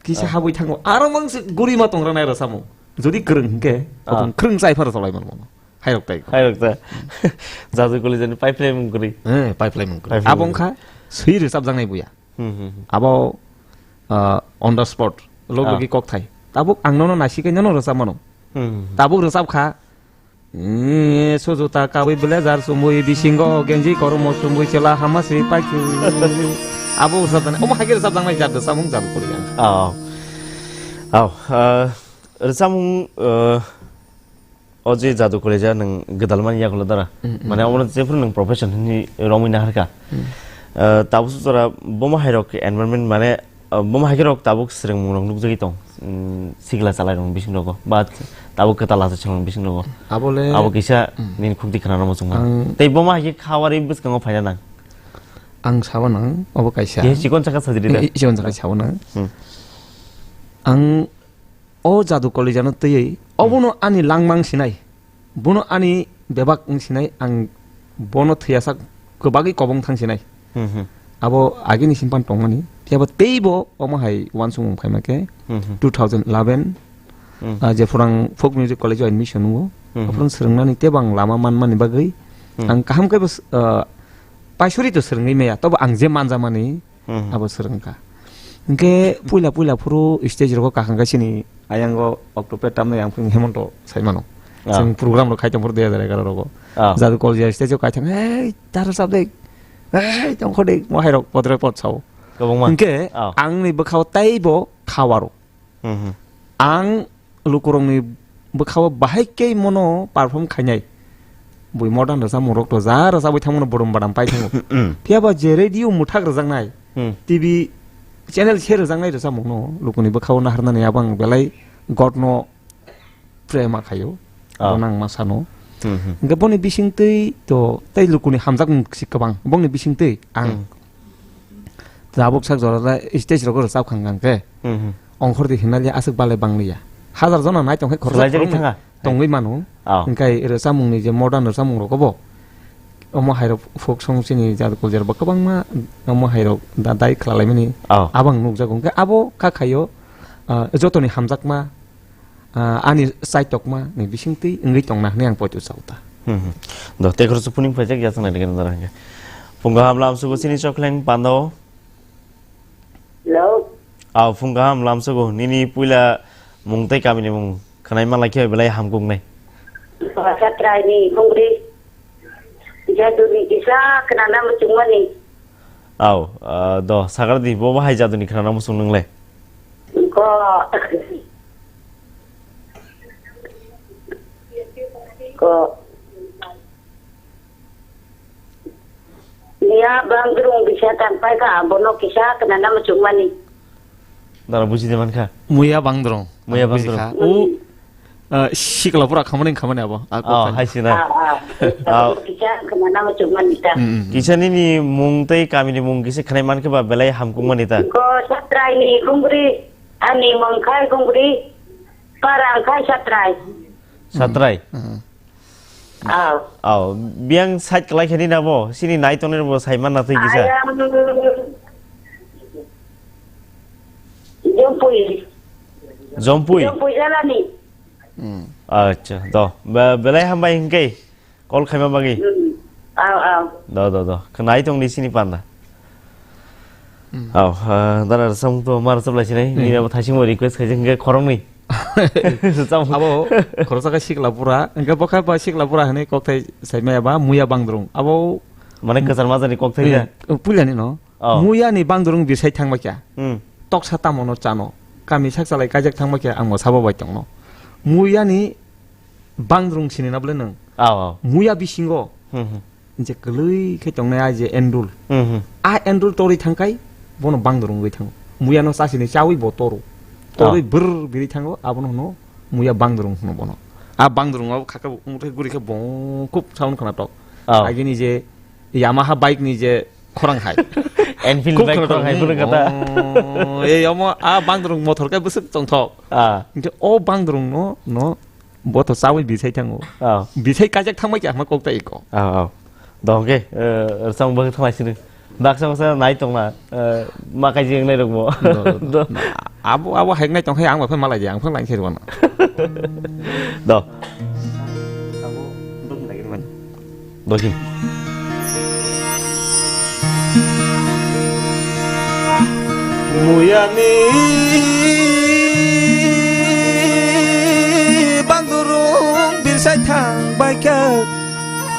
Kisa Ah. habwi thango. Aro mang se guri ma tongra nai rwchapmung. Jodi kwrwng hwnkhe, Ah. hopung kwrwng chai phai rwchap lai mano. Hai rok tai ko. Hai rok ta. Jadu koli jani pipeline mung kwrwi. Eh, pipeline mung kwrwi. Pipeline Abo mung wngkha swi rwchap jangnai buya. Hmm, hmm, hmm. Abo, ah, on the spot. Log Ah. logi kok thai. Tabuk ang nono naisikai nono rwchap mano. Hmm, hmm, hmm. Tabuk rwchap kha. Mm, sujuta kawi blazer sumui bisingo genji kormo sumui chwla hamasi paikhu. Abo rwchapjani, omo haikhe rwchapjaknai jat rwchapmung jadu koli jani. Oh. Oh, uh, rwchapmung, uh, o je jadu koli ja nwng gwdalmani yagulo dara. Mm, mm. Mane omo jephuru nwng profession hinwi romwi naharkha. Mm. Uh, tabuk jora bomo hairok environment mane, uh, bomo haikhe rok tabuk swrwngmung rok nukjagwi tong. Mm, sigla chalai rok bising rogo. Ba tabuk kwtal aswk song bising rogo. Abole Abo kisa Mm. nini khukti khna rwmo chwngma. Ang Tei bomo haikhe khawari bwskango phaina nang. Ang sabo nang, obo kaisa. Khe chikon chakha sajri da. I, i, chikon chakha sabo nang. Hmm. Ang o jadu koli jano twiwi, Hmm. obono ani langmang sinai. Bono ani bebak wng sinai, ang bono thwiyasak kwbagwi kobong thang sinai. Hmm, hmm. Abo agini simpan tongmani. Phiya bo teibo omo hai uansukmung phaima khe Hmm, hmm. two thousand eleven, Hmm. ah, jephuru ang folk music college o admission wngo, Hmm, hmm. aphuru swrwngnani teibo ang lama manmani bagwi Hmm. ang kaham khe bo s-, ah, paisuri to swrwngwi maya, tobo ang je manjamani, Hmm. abo swrwngkha. Hwnkhe puila puila phuru stage rogo kakhang khe chini ayango octopad tamnai ang phung Hemonto saimano. Ah. Chwng program rok khai tongphuru dui hajar egaroh rogo. Ah. Jadu Koljiya stage o kaithang, "Hey, ta rwchap de. Hey, tongkho de," mo hairok podre pod sao. Kwbangma. Hwnkhe Ah. angni bwkhao teibo khawaro. Hmm, hmm. Ang lukurokni bwkhao bahai khe mono perform khainai. Bui modern rwchapmung rok to ja rwchabwi thangmano bodom badam pai thango. Hmm. Phiya ba je radio mwthak rwjaknai, Hmm. T V channel se rwjaknai rwchapmungno lukuni bwkhao naharnani abo ang belai godno prema khaio. Ah. Bono ang ma sano. Hmm, hmm. Hwnkhe boni bisingtwi to tei lukuni hamjakmung si kwbang. Bongni bisingtwi ang Hmm. Tabuk sak jora da stage rogo rwchap khang khang khe. Hmm, hmm. Ongkhor di hinali aswk balai bang liya. Hajar jona nai tong khe khoroksa Swlai jagwi khoroknwi thanga. tongwi mano. Oh. Hwnkhe rwchapmungni je modern rwchapmung rogo bo. Omo hairok folk song chini jat kuljar bo kwbangma omo hairok da dai khlalaimani. Oh. Abang nukjago. Hwnkhe abo kha khaio, ah, jotoni hamjakma ah, ani chaitokma ni bisingtwi wngwi tongna hwnwi ang poito chao ta. Hmm, hmm. Do, tei khoroksa puning phaijak ya thangna rigena dara hwnkhe. Phung kaham lamsugo chini chokleng panda o. Hello. Aw, phung kaham lamsugo nini puila mung tei kamini mung khwnai manlai khe belai hamkuknai. Satrai ni hungri. Jaduni kisa khwnana muchungmani. Aw, ah, do, sagar di, bo bahai jaduni khwnana muchung nwngle. Ko. Ko. Niya bangdrung bisa tangpai ka, bono kisa khwnana muchungmani. Dara buji de mankha. Muya bangdrong. Muya Buji bangdrong. kha. U, uh, sikla pura khamani khamani abo. Ako Oh, khan. hai sina. Ah, ah. Ah. Kisa khwnana muchungmani ta. Mm, mm, mm. Kisa nini mung tei kamini mung kisa khnai mankhe ba belai hamkuk mani ta. Ko satrai ni gungri, ani mung khai gungri, parang khai satrai. Satrai. Mm. Aw. Aw, biyang side kwlai khe nini abo, sini nai tongnai bo sai manna twi kisa. Ayang Jompui. Jompui? Jompui jalani. Hmm. Acha, do. Be-, belai hambai hingke call khaima bagwi. Hmm. Aw, aw. Do, do, do. Khnai tongni sini panda. Hmm. Aw, ah, dara samung to mar sablai sinai. Hmm. Nini abo thaisingbo request khaijak hingke khoroknwi. Samung. Abo khoroksa khe sikla pura, hingke bo khe ba sikla pura hinui kokthai saimaya ba muya bangdrung. Abo Mane kwchar majani kokthai Hmm. da? Puilani no. Oh. Muya ni bangdrung bisai thangma kya. Hmm. Toksa tamo no chano. Kami sak chalai kaijak thangma kya ang bo sabo bai tongno. Muya ni bangdrung sini na bole nang. Aw, aw. Muya bisingo. Hmm, hmm. Je kwlwi khe tongnai a je endul. Hmm, hmm. A endul torwi thangkai, bono bangdrung wngwi thango. Muya no chasini chawi bo toro. Torwi Oh. brr biri thango, abono hwno muya bangdrung hwno bono. A bangdrung o khaka bo wngthai guri khe bong khub sound khwnatok. Oh. Agini je Yamaha bike ni je khorang hai. Enfield Khub bike khwnatok. khorang hai, Hmm. phunuk kata. Oh, ei omo a bangdrung mothor khe bwswk chongthok. Ah. Hingke o bangdrung no, no Bo to chawi bisai thango. Oh. Bisai kajak thangbai khe ama kok tai ko. Oh, oh. Dohon khe, eh, rwchapmung bagwi thanglai sini. Baksa baksa nai tongna, eh, ma kaijak wngnai rokbo. Do, do, do. Do. Na, abo, abo heknai tongkhe ang bai phano malai di, ang phano lain khe rwna. Do. Abo, do khe lagi rwmani. Dohim. Muyani bandurung birsai thang baikha,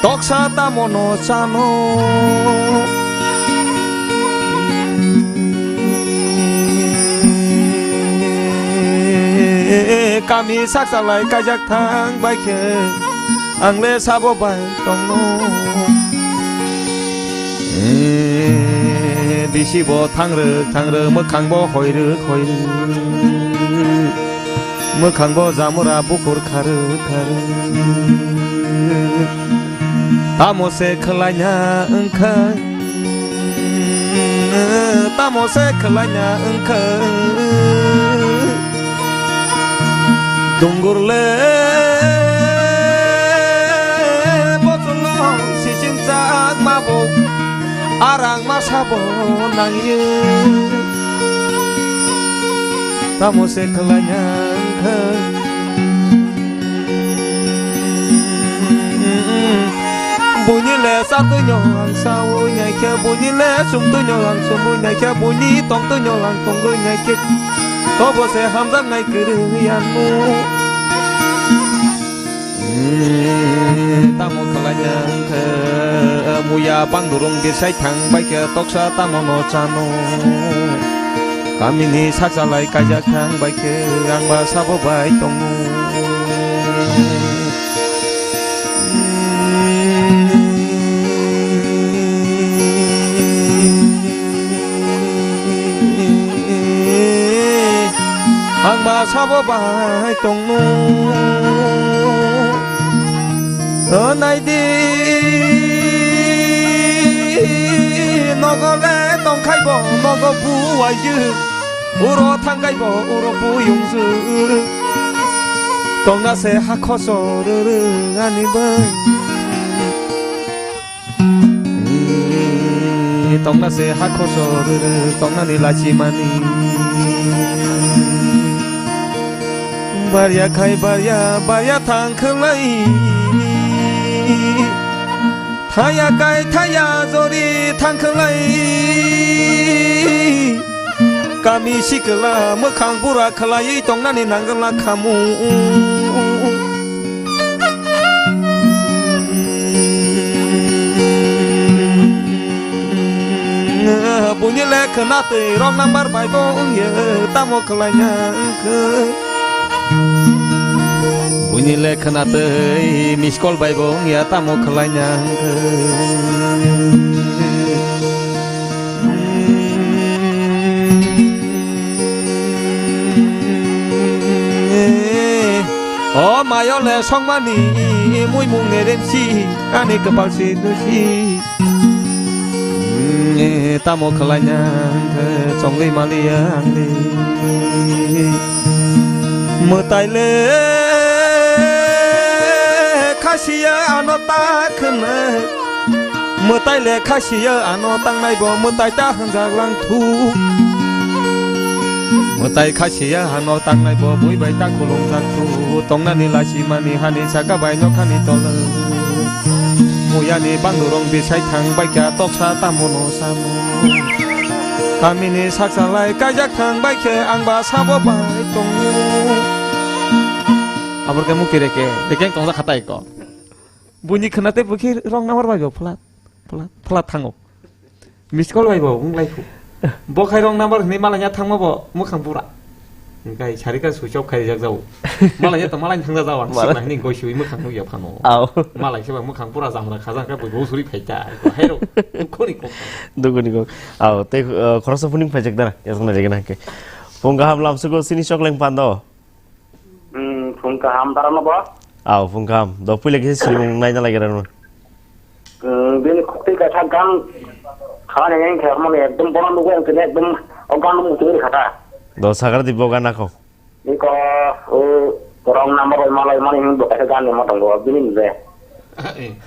toksa tamono chano. Kami saksalai kaijak thang baikhe. Ang le sabo bai tongno. Eh, bisi bo thangrwk thangrwk, mwkhang bo hoirwk hoirwk. Mwkhang bo jamura bukur kharwk kharwk. Tamo se khwlaina wngkha? Tamo se khwlaina wngkha? Dungur le bocholo siching chak mabo, arang masa bo nangye. Tamo se khwlaina wngkha? Buini le satwi no ang sawi nai khe, buini le sumtwi no ang sumwi nai khe, buini tongtwi no ang tongwi nai khe, tobo se hamjaknai kwrwi ano. Tamo khlaina wngkhe, muya bandurung bisai thang bai khe toksa tamo no chano. Kamini sakchalai kaijak thang bai khe ang ba sabo bai tongo. Ang ba sabo bai tongno. O nai di, nogo le tongkhai bo, nogo buwai jwk. Uro thangkhai bo, uro buyung jwk. Tongna se ha khosor rwrwng ani bai. Tongna se ha khosor rwrwng, tongnani lachimani. Barya khai barya, barya thang khwlai. Thaya kai thaya jori thang khwlai. Kami sikla mwkhang bura khwlaiwi tongnani nangwla khamu. Buini le khwna twi wrong number bai bo wngya, tamo khwlaina wngkhe. Buini le khwna twi miss call bai bo wngya, tamo khwlaina wngkhe. O mayo le songmani muimung ne remsi ani kwpal si nusi. Tamo khwlaina hwnkhe chongwi maliya angni. Mwtai le khasiya ano ta khwna. Mwtai le khasiya ano tangnai bo mwtai ta hwnjak lang thu. Mwtai khasiya ano tangnai bo bui bai ta khulum jak thu. Tongnani lachimani hani saka bai nokhani tolo. Muyani bandurung bisai thang bai kha toksa tamo no samo. Kamini sakchalai kaijak thang bai khe ang ba sabo bai tongo. Abor khe mukti reke, reke tongjak khatai ko. Buini khwna tei bukhi wrong number bai bo phla, phla, phla thango. Miss call bai bo wng lai khu. Bo khai wrong number hwnwi malai ya thangma bo mwkhang bura. Hwnkhe sari ka switch off khai jak jao. Malai ya to malai thang jak jao ang. Malai. Sibra hwnwi goi sui mwkhang nuk ya phano. Aw. Malai se ba mwkhang bura jamra khajang khe bo suri phai ta. Hai ro. Dukho ni kok. Dukho ni kok. Aw, tei, uh, khoroksa phuning phai jak dara. Yasna rega na ke. Phung kaham lam sugo sini chokleng pando. Hmm, phung kaham dara no bo? Aw, phung kaham. Do puila kisa sirimung naina lagi rano. Hmm, bini khukti kaisa gan khala ni yang khe mani ekdom bono nugo ang tini ekdom o gan mutung ri khata. Do sagar di bo gan ako. Iko o wrong number oi malai mani hing bo kaisa gan ni motong bo bini nje.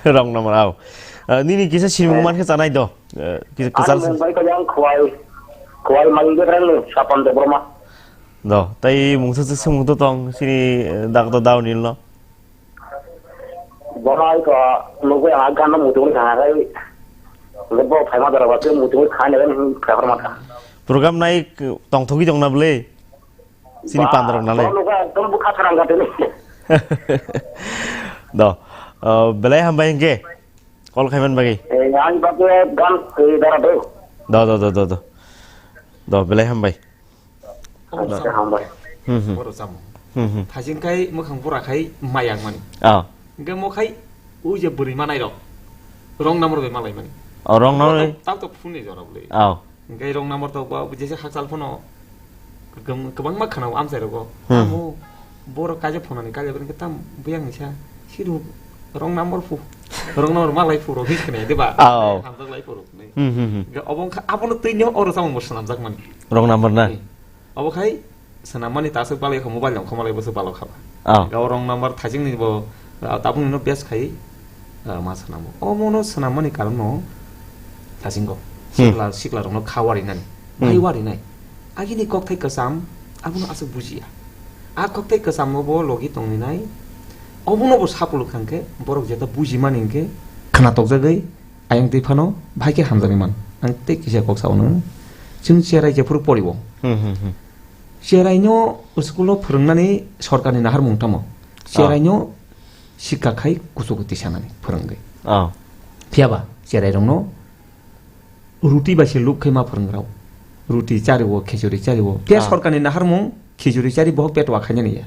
Wrong number aw. Eh, nini kisa sirimung man khe chanai do. Eh, kisa Ani kesal. Mumbai ko yang khwai khwai maling de rang ni Sapan Debbarma. Do, tei mungsa se swngmung to tong, sini, eh, dak to dao nil no. Bono ai ko nugui ang gan no mutung ni thang ai. Bo phai ma dara ba ke mutung ni thang ne phai ma ta. Program nai tong thogi tong na ble. Sini pandra na le. Bono ga dum bu kha tharang ga tene. Do, eh, belai hambai hingke. Call khaiman bagwi. Eh, ang ba ke gan ke dara do. Do, do, do, do, do. Do, belai hambai. Hambai, hambai. Hmm, hmm. Boro chamo. Hmm, hmm. Thajin khai, mwkhang bura khai, mayang mani. Ah. Hingke mo khai, ui je bwrwi manai rok. Wrong number bai malai mani. Oh, wrong number. Tap, tap, tap phone ni jora bwlwi. Ah. Hingke wrong number to ba, jesa hakchal phone o. Kwbang, kwbangma khana o amchai rogo. Hmm. Tamo, borok kaisa phone ni kaisa bwrwi tam, buyang ni sa, siru wrong number phu. Wrong number malai phu rok, his khna, diba? Ah, oh. Hamjak lai phu rok. Hmm, hmm, hmm. Ga obo wngkha, abono twi nw oro samung bo swnamjak mani. Wrong number na? Hmm. Obo khai swnam mani ta aswk balai kha mobile nw kha malai bo swk balok kha ba. Ah. Ga wrong number thajing ni bo, ah, tabuk ni no best khai, ah, ma swnam bo. Omo no swnam mani karon no thajing go. Hmm. Sikla, sikla rok no kha wari nani. Hmm. Mai wari nai. Agini kokthai kwcham, abono aswk bujiya. A kokthai kwchamno bo logi tongwi nai, obono bo sapulwk thang khe, borok jeta buji mani hwn khe, Khna tokjagwi ayang twi phano bahai khe hamjaknai man. Ang tei kisa kok sao nung. Chwng cherai jephuru poribo. Hmm, hmm, hmm. Cherai no school o phwrwngnani sorkarni naharmung tamo. Ah. Cherai no sikha khai kuchugo tisanani phwrwngwi. Ah. Phiya ba cherai rokno ruti bai se luk khai ma phwrwngrao. Ruti chariwo, khichuri chariwo. Phiya Ah. sorkarni naharmung khichuri chari bohok petwa khainani ya.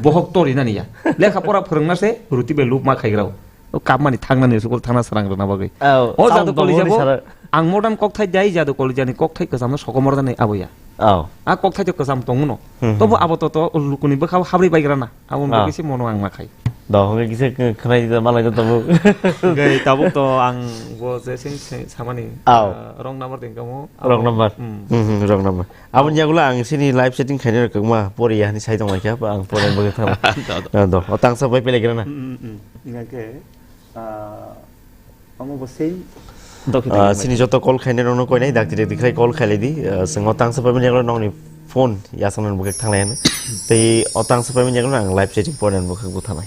Bohok tori nani ya. Lekha pora phwrwngna se ruti bai luk ma khaigrao. O kapmani thangnani school thangna srang rwna bagwi. Oh, O tamo jadu koli tongo ni jabo sara. ang modern kokthai dai jadu koli jani kokthai kwcham no sokomor jani abo ya. Oh. A kokthai to kwcham tongo no. Hmm, hmm. Tobo abo to to lukuni bwkha habri baigra na. Abo Ah. bwkha se mono ang ma khai. Do, hwnge kisa k-, khwnai da malai da tongo. Gai tabuk to ang bo je sing sing samani. Oh. Ah, wrong number ding kamo. Wrong Abo, number. Hmm. Hmm, hmm, wrong number. Aboni yagulo ang sini live setting khaina rwkma pori ya hani sai tong laikha, ang pori bagwi thang. Do, do. Ah, do. O tangsa bai pele grana. Hmm, hmm, hmm. Hingkha khe, ah, omo bo sei. Dokhe Ah, dokhe sini joto call khaina rokno koinai dakti dakti khai call khailai di. Ah, swngo tangsa bai mani yagulo nokni phone yasangna bwkhe thanglai hwnwi. Tei o tangsa bai mani yagulo ang live setting pori ang bwkhe bwthanai.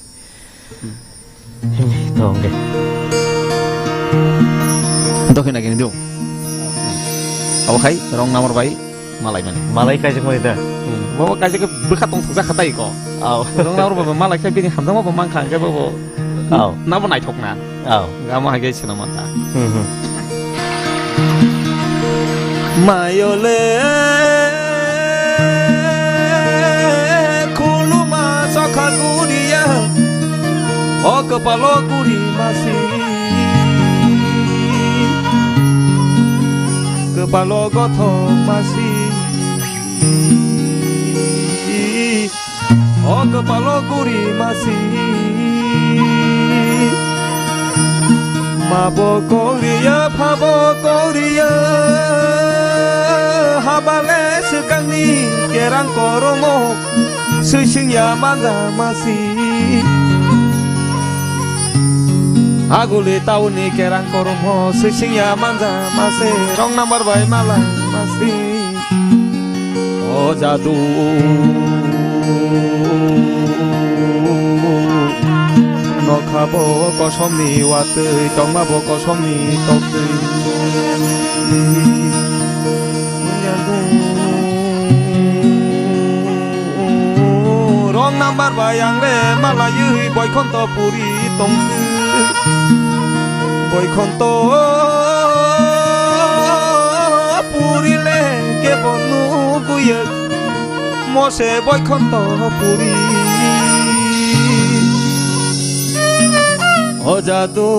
Himni to hwnkhe. Dokhe na kini do. Abo khai wrong number bai malai mani. Malai kaijak mani da. Hmm. Bo kaijak bwkha tong thokjak khatai ko. Au. Wrong number bo malai khai bini hamjakma bo mankha hwnkhe bo bo. Au. Nabo naithok na. Au. Gama hai khe sina manta. Hmm, hmm. Mayole khuluma sokha guriya, o kwpalo guri masi, kwpalo gothok masi. O kwpalo guri masi. Mabo koriya, phabo koriya, habale swkangni kerang koromo, swisingya manja masi. Aguli tauni kerang koromo, swisingya manja masi, wrong number bai malai masi. O jadu, nokha bo kosomni watwi, tongma bo kosomni toktwi. Wrong number bai ang le malaiwi boikhonto puri tongtwi. Boikhonto puri le kebo nuguyek, mose boikhonto puri. O jadu,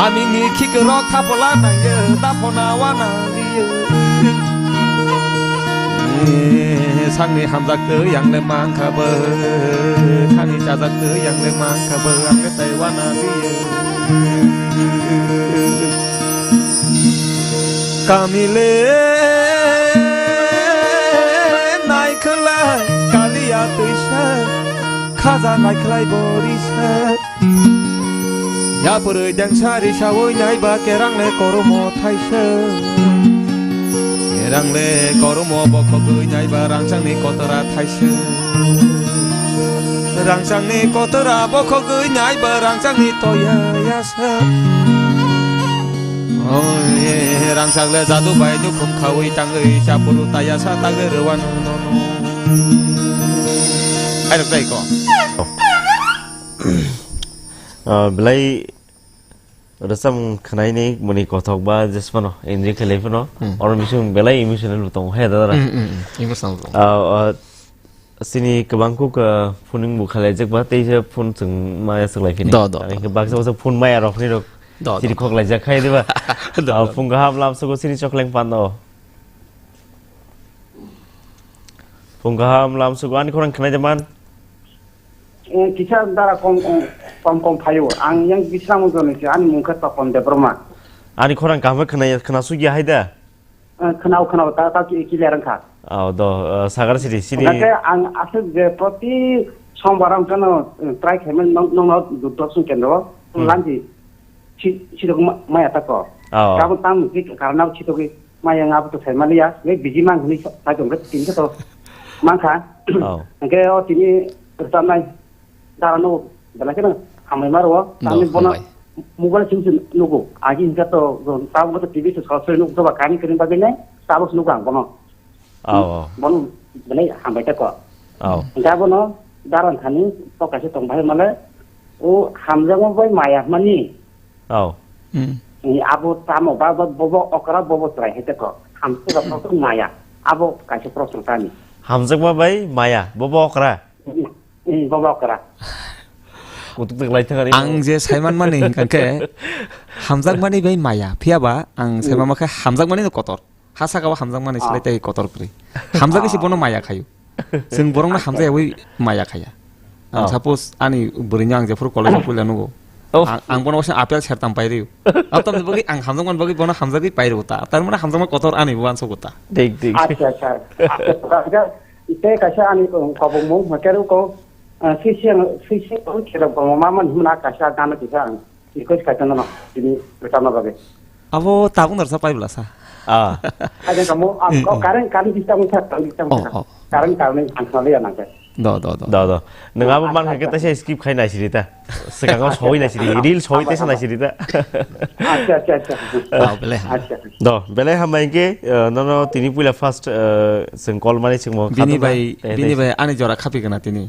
ani ni khikrok thapola nangyo, daphona wana liyo. Eh, sakni hamjak twi ang le mankha bo, khani chajak twi ang le mankha bo, ang le tei wana liyo. Kamile naikhwla kaliya twisa, khaja naikhwlai borisa. Yapurwi dengsa risawi naiba kerang le koromo thaisa. Kerang le koromo bokhogwi naiba rangchangni kotora thaisa. Rangchangni kotora bokhogwi naiba rangchangni toya yasa. Oi, rangchak le jadu bai nukhum khawi tangwi chapuru taya sa tagwi rwanu nono. Airok tai ko. Ah, belai rwchapmung khwnaini muni kothok ba jesphano enjoy khlai phano. Hmm. Oro bising belai emotional bo tongo he dadara. Hmm, hmm, hmm. Emotional bo. Ah, ah, Sini kwbang kuk, ah, phoning bo khalaijak ba, tei se phone chwng maya swklai phini. Do, do, Ani do. Khe baksa baksa phone maya rok ni rok. Do, do. Chiri khok laijak khai diba? Do, Ah, do. Phung kaham lam sugo sini chokleng pando. Phung kaham lam sugo ani khorang khnai jaman. Eh, kisa dara kom, kom, kom, kom phaio. Ang yang bisramo joni se ani mung khe Topon Debbarma. Ani khorang kaham khnai, khna sugya hai da? Eh, khwnao, khwnao, ta, ta ki, clear wngkha. Oh, do, eh, sagar siri, sini. Hingkhe ang aswk je proti sombar ang kano, eh, try khaimani nong, nongno Doordarshan kendro, Hmm. lanti si, sirok ma, maya tako. Oh. Kabo tang si karnao sitogwi maya ngabo to saimaliya, le biji mang hwnwi sa, sai tongkhe tini to mankha. Oh. Hingkhe o tini rwchapnai. Dara no belai kheno hambai maro. No, tani bono hambai. Mobile sing sing nugo. Agi hingka to tabuk to T V se sosoi nugo ba kani kani bagwi nai. Tabuk nugo ang bono. Aw, aw. Bono belai hambai ta ko. Aw. Hingka bono dara thani to kaisa tong bai male. O hamjakma bai maya mani. Aw. Hmm. Ni abo tamo ba, ba, bobo okra bobo chwrai hai ta ko. Hamjakma bai maya. Abo kaisa proshno tani. Hamjakma bai maya, bobo okra. Hmm, bobo okra. Kutuk tuk lai thang ari. Ang je saiman mani hingka khe hamjakmani bai maya. Phiya ba ang Hmm. saiman ma khe hamjakmani no kotor. Ha saka o hamjakmani Ah. silai tei kotor kwrwi. Hamjagwi se Ah. bono maya khayu. Chwng borokno Acha. hamjakyawi maya khaya. Ang Oh. suppose ani bwrwino ang jephuru college o puila nugo. Oh. Ang, ang bono waisa apple sertam pai rw. Aboni bagwi ang hamjakmani bagwi bono hamjagwi pai rw ta. Tar mane hamjakma kotor ani uansukgo ta. Thik, thik. Acha, acha. Acha, acha. Ite kaisa ani ko-, kobongmung hwnkhe rw ko, ah, sisi ang, sisi ang khelo ko mama man himna kaisa gana kisa ang. Request khaito nono, tini rwchapna bagwi. Abo tabuk no rwchap pai bwlasa. Ah. Ajang kamo, ang Hmm, ko hmm. current, current system wngkha, current system Oh, wngkha. oh. Current, current ang khna liya nangkhe. Do, do, do. Do, do. Nwng abo Acha, man khe acha. Teisa skip khai naisiri ta. Swkango soi naisiri, reel soi Hambai, teisa hambai. naisiri ta. Acha, acha, acha. Ah, belai hambai. Acha. Do, belai hambai hwnkhe, eh, nono tini puila first, eh, chwng call mani chwngmo Bini khatungkha. bai, Eh, bini tei- bai ani jora khapi gana tini.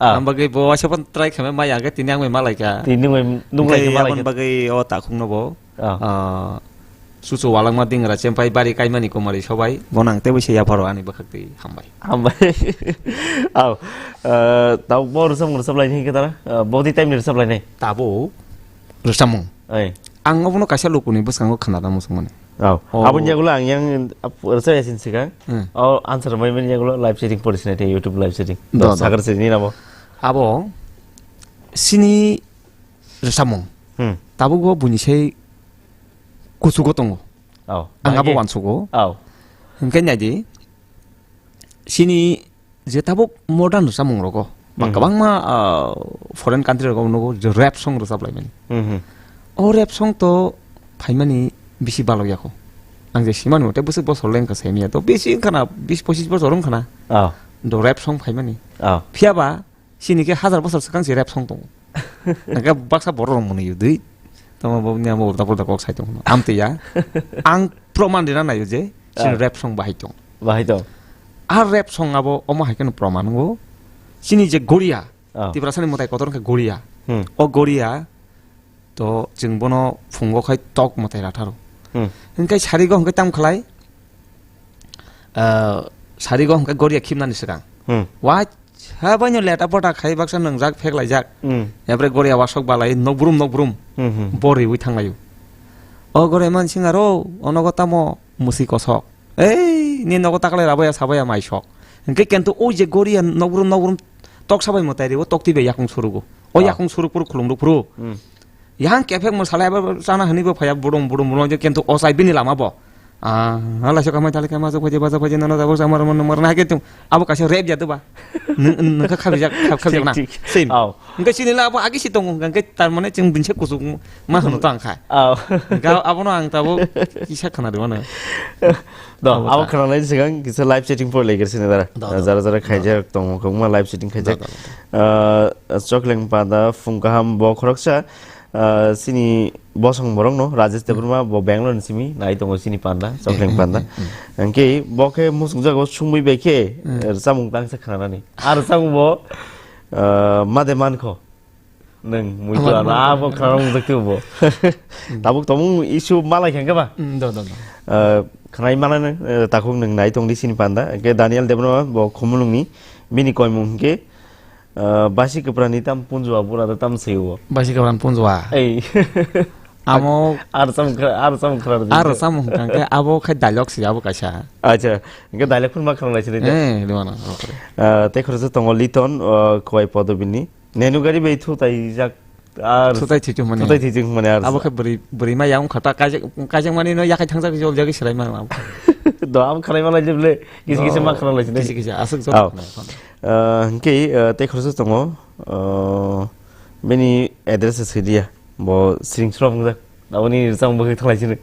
Ah. Ang bagwi bo waisa phano try khaimai maya hwnkhe tini ang bai malaikha. Tini nung bai, nung bai Hwnkhe khe malaikha. Aboni bagwi o takhukno bo, Ah. ah, susu walangma dingra chempai bari kaimani kumari sobai. Bono ang teibo se yapharo ani bwkhak twi hambai. Hambai. Aw, ah, tabo bo rwchapmung rwchap laini hwnkhe tara? Ah, bodi time ni rwchap lainai? Tabo rwchapmung. Ai. Ang obono kaisa lukuni bwskango khna muchungmani. Oh. Oh. Aboni yagulo ang yang ap-, rwchap yasin sikang. Hmm. Oh, answer mai mani yagulo live setting pori sinai te YouTube live setting. Do, do. Sakar sini nabo. Abo sini rwchapmung. Hmm. Tabuk bo buini sai kuchugo tongo. Oh. Ang abo Bahai ke? wansugo. Oh. Hwnkhe naidi sini je tabuk modern rwchapmung rogo, ba Mhm. kwbangma, ah, foreign country rogo nugo je rap song rwchap laimani. Mhm. O rap song to phaimani bisi balok yako. Ang je simani mote bwswk bosor lengkha saimanya to bisi wngkhana bis pochis bosor wngkhana. Ah. Do rap song phaimani. Ah. Phiya ba sini khe hazar bosor swkang se rap song tongo. Hwnkhe baksa borok rok mwnwi dwi. Tamo bo ni amo ulta pulta kok sai tong. Amtwi ya. Ang proman rina naio je sini Ah. rap song bahai tong. Bahai tong. A rap song abo omo hai kheno proman wngo. Sini je Goria, Ah. Tiprasani mwtai kotor wngkha Goria. Hmm. O Goria to chwng bono phungo khai tok mwtai ratharo. Hmm. Hwnkhe sarigo hwnkhe tam khlai, ah, sarigo hwnkhe Goria khimnani swkang. Hmm. Wai, ha baino leta pota khai baksa nwngjak pheklaijak. Hmm. Yapre Goria wasok balai nokbrum nokbrum Hmm, hmm. bo riwi thanglaio. O Goria mansing aro, onogo tamo musi kosok. Ei, ni nogo taklai rabaya sabaya mai sok. Hwnkhe kento o je Goria nokbrum nokbrum tok sabai mwtai riwo tok twi bai yakung surugo. O Ah. yakung suruk phuru khulum ruk phuru. Hmm. Yang kephek mo salai abo chana hwnwi bo phaya budum budum budum je kento o chai bini lama bo. Ah, hala se kamai tali kama jok phaji baja phaji nana jabo jamar mon mar na kento abo kaisa rep jadu ba. Nung nung kha khabi jak khab khab Thik, jak na. thik. Same. Aw. Hwnkhe chini la abo agi si tongo hwnkhe tar mane chwng binse kuchuk ma hwno tang kha. Aw. Hwnkhe abono ang tabo kisa khana rw mano. Do, Abo abo ta. khana lai sigang kisa live chatting por lai gersi na dara. Do, do. Jara jara khaijak tongo kwbangma live chatting khaijak. Do, do, do. Ah, Chokleng Panda phung kaham bo khoroksa. Ah, sini bosong borok no Rajesh Debbarma bo Bangalore ni simi nai tongo sini panda, Chokleng Hmm, panda. hmm, hmm. Hwnkhe bo khe musuk jago sumui bai khe Hmm. eh, samung tangsa khanani. Ar samung bo ah, made mankho. Nwng mui Amar to ana mankho. Abo khanang jakti bo. Tabuk tomung issue malai khe ba. Hmm, do, do, do. Ah, khanai malai nang, eh, takhuk nwng nai tongdi sini panda. Hwnkhe Daniel Debbarma bo Khumulungni bini koimung hwnkhe Ah, basi kwpra ni tam punjua bura da tam seo. Basi kwpra ni punjua. Ei. Amo Ar sam khra, ar sam khra. Ar sam hwnkha khe abo khai dialogue se abo kaisa. Acha, hwnkhe dialogue phun ma khwrang lai sini de. Eh, dwana. Ah, te khoroksa tongo Liton, ah, Khowai Podobini. Nenu gari bai thu tai jak. Ar Thutai thichu mani. Thutai thichu mani ar. Abo khe bwrwi, bwrwi ma yang kha ta kaijak, kaijak mani no yakai thangjak jol jagwi swlai ma. Do am khwlai ma lai le kisi kisi ma khwlai lai sini. Kisi kisi aswk jol. Ah, hwnkhe, ah, tei khoroksa tongo, ah, bini address se swi diya. Bo siring srok wngjak. Aboni rwchapmung bo khe thang lai sini.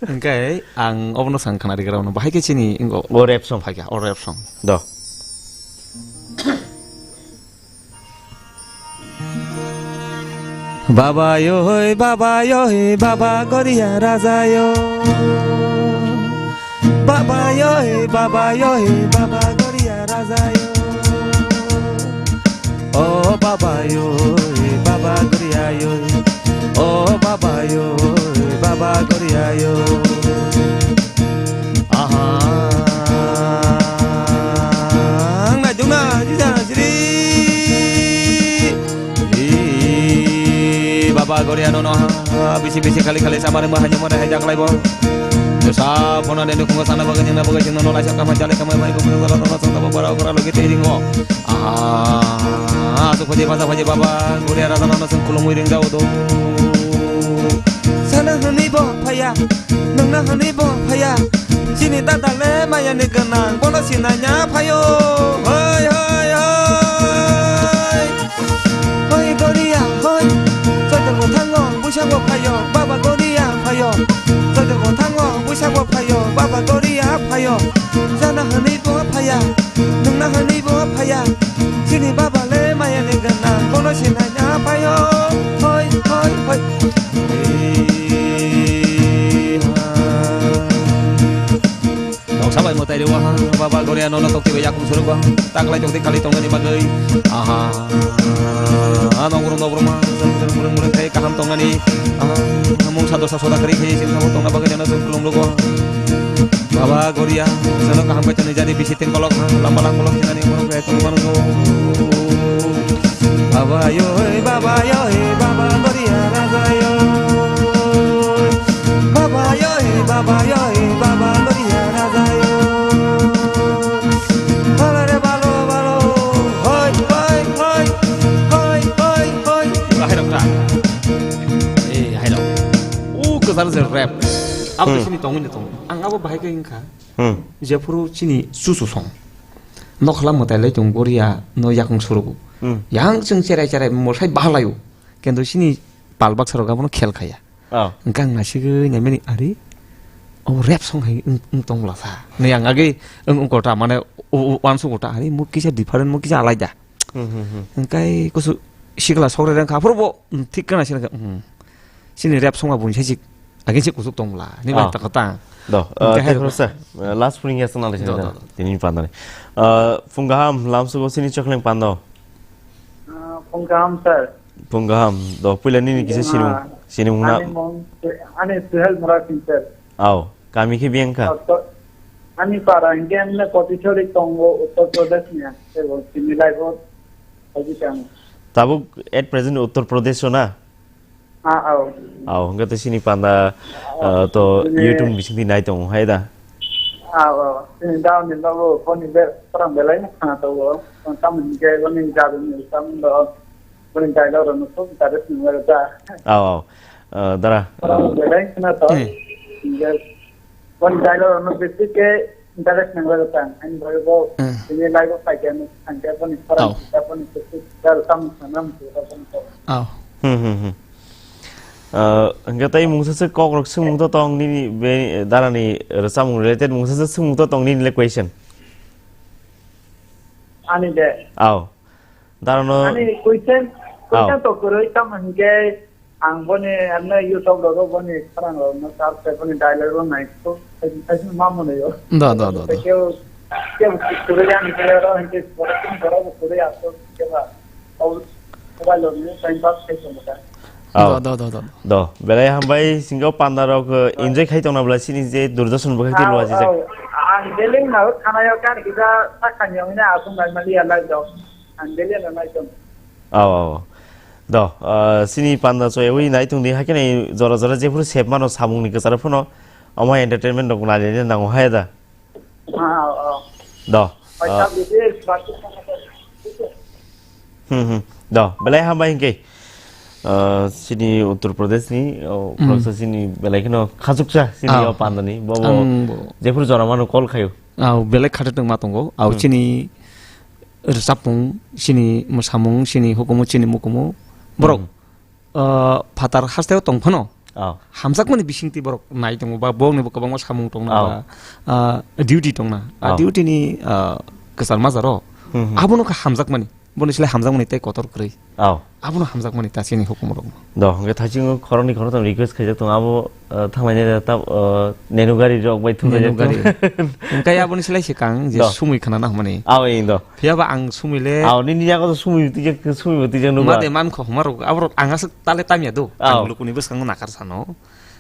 Hwnkhe ang obono sang khna rwgwrao no bahai khe chini ingo. O rap song. Phaikha, o rap song. Do. Baba yo hoi, baba yo he, baba Goria raja yo. Baba yo he, baba yo he, baba Goria raja yo. O baba yo he, baba Goria yo. O baba yo he, baba Goria yo. Aha. Ang na jung na, ji jana siri. Ee, baba Goria no no ha, bisi bisi khali khali samare ma hanya mare hai jaklai bo. Sa phona de nukhungo sana bagai jengna bagai jengna no laisa kama jale kama mai bo mai bara bara logi te ringo. Ah, asu phaji basa phaji baba Goria raja no no sung kulung ring jao do. Sana hani bo phaya. Nungna hwnwi bo phaiya, chini dada le maya ni gwnang, bono sinanya phaio. Hoi, hoi, hoi. Hoi, Goria, hoi. Joito mwthango, buisango phaio, baba Goria phaio. Joito mwthango, buisango phaio, baba Goria phaio. Jana hwnwi bo phaiya, nungna hwnwi bo phaiya. Chini baba le maya ni gwnang, bono sinanya phaio. Hoi, hoi, hoi. Noksa bai mwtai rw ha, baba Goria no no tokti bai yakung suruk ha, taklai tokti kali tongani bagwi. Aha. Ano gurung dok gurung ma, murung murung khai kaham tongani. Aha. Mung sado sa soda kari khai sin sabo tongna bagwi ano sung kulum rw ha. Baba Goria, sano kaham kai tani jani bisi teng kolok ha, lamba lang kolok tani murung khai tong manu. Baba yo, baba yo, baba Goria raja yo. Baba yo, baba yo, baba Goria raja yo. Balo re balo, balo. Hoi, hoi, hoi. Hoi, hoi, hoi. Hai rok ta. Eh, hai rok. U kwchar je rap. Abo Hmm. sini tongwi tong. Ang abo bahai khe wngkha. Hmm. Jephuru chini chuchu song. Nokhla mwtai lai tong Goria no yakung surugo. Hmm. Yang chwng cherai cherai mosai bahalaio. Kendo chini pal baksa rok abono khel khaya. Oh. Hwnkhe ang nasigwi naimani ari o rap song hai wng, wng tong bwla sa. Ni ang agi wng, wng kota mane o, o, uansuk kota ari mo kisa different mo kisa alaida. Hmm, hmm, hmm. Hwnkhe kusu sikla sokre rengkha aphuru bo, hmm, thik kana sini, hmm. Sini rap songma buini saichik. Agin se kusuk tong bwla. Ni bai Ah. ta kata. Do, Hwnkhe eh, hai tei rok- khoroksa, eh, last phuring ya swnam lai Do, sini do, do. Tini pandani. Eh, phung kaham, lamsugo sini chokleng pando. Ah, phung kaham, sir. Phung kaham. Do, puila nini kisa Ah, sinimung, sinimung na. Ani mung, ani Suhel Murasing, sir. Au, kami khe biyang kha? Ah, to, ani para hingke amne Kotichori tongo, Uttar Pradesh ni, sir, bo sini lai bo, hoji tang. Tabuk at present Uttar Pradesh o na? Ah, au. Au, hwnkhe to sini panda, ah, to sini YouTube bisingtwi nai tongo hai da? Au, au. Sini daoni nogo phone ni be-, khorang belai no khna tongo. Tamo hwnkhe boni jaduni samung do, boni dialogue rok no khub interest nang laga ta. Au, au. Ah, dara. Khorang belai khna to. Hmm. Hwnkhe Boni dialogue rokno bisi khe interest nang laga tang. Ani bagwi bo Hmm. tini live o phai khe ang khe boni khorang Au. kisa boni kuchuk dal samung sana muchung boni khe. Au. Hmm, hmm, hmm. Ah, hwnkhe tei mungsa se kok rok swngmung to tong nini be darani rwchapmung related mungsa se swngmung to tong nini le question. Ani de. Au. Darano Ani question, Au. question to kwrwi tamo hwnkhe Ang boni, ano YouTube rogo boni khorang rokno search khai boni dialogue rok nai kho, khai khai ma mwnwi o. Da, da, da, da. Kebo, kebo kwrwi ani khe oro hwnkhe borok borok bo kwrwi aswk khe ba. Au mobile rok ni time pass khai tongo ta. Au. Da, da, da, da. Do, belai hambai singo panda rok, eh, enjoy khai tongna bwla sini je Doordarshan bo khai tong Au, lua jijak. Au. Ang daily no thanayo kan kisa sakha ni ongna aswk nai mali ya live rok. Ang daily no nai tong. Au, au. Do, ah, sini panda choyawi nai tong di, haikhe nai jora jora jephuru sep mano samung ni kwcharo phano, omo entertainment rok nai le nango hai da. Ah, ah. Do, Oi, ah, sab bisi batu. Hmm, hmm. Do, belai hambai hwnkhe. Ah, sini Uttar Pradesh ni, o, Hmm. khoroksa sini belai kheno khachuksa sini Ah. o panda ni. Bo, bo Ang bo. jephuru jora mano call khayo. Au, belai khathak tongma tongo. Au, Hmm. chini rwchapmung, chini mwsamung, chini hukumu, chini mukumu, borok, Hmm. ah, phatar hasteo tong phano, Oh. hamjakmani bisingtwi borok nai tongo, ba borokni bo kwbangma samung tongna, Oh. ba, ah, duty tongna. A Oh. duty ni, ah, kwchar majaro, Hmm, hmm. abono khe hamjakmani. Boni slai hamjakmani tei kotor kwrwi. Aw. Abono hamjakmani ta chini hukumrokno. Do, hwnkhe thaisingo khoroknwi khoroktham request khaijak tongo, abo, uh, thanglainai ta, uh, nenu gari rok bai thumlaijak Nenu gari. tongo. Hwnkhe aboni slai se kang je Do. sumui khna na hwnmani. Aw, ing do. Phiya ba ang sumui le Aw, nini yago to sumui twijak, sumui bo twijak nukha. Made man kho huma rok, aborok ang aswk tale tamya do. Aw. Ang lukuni bwskango nakar sano.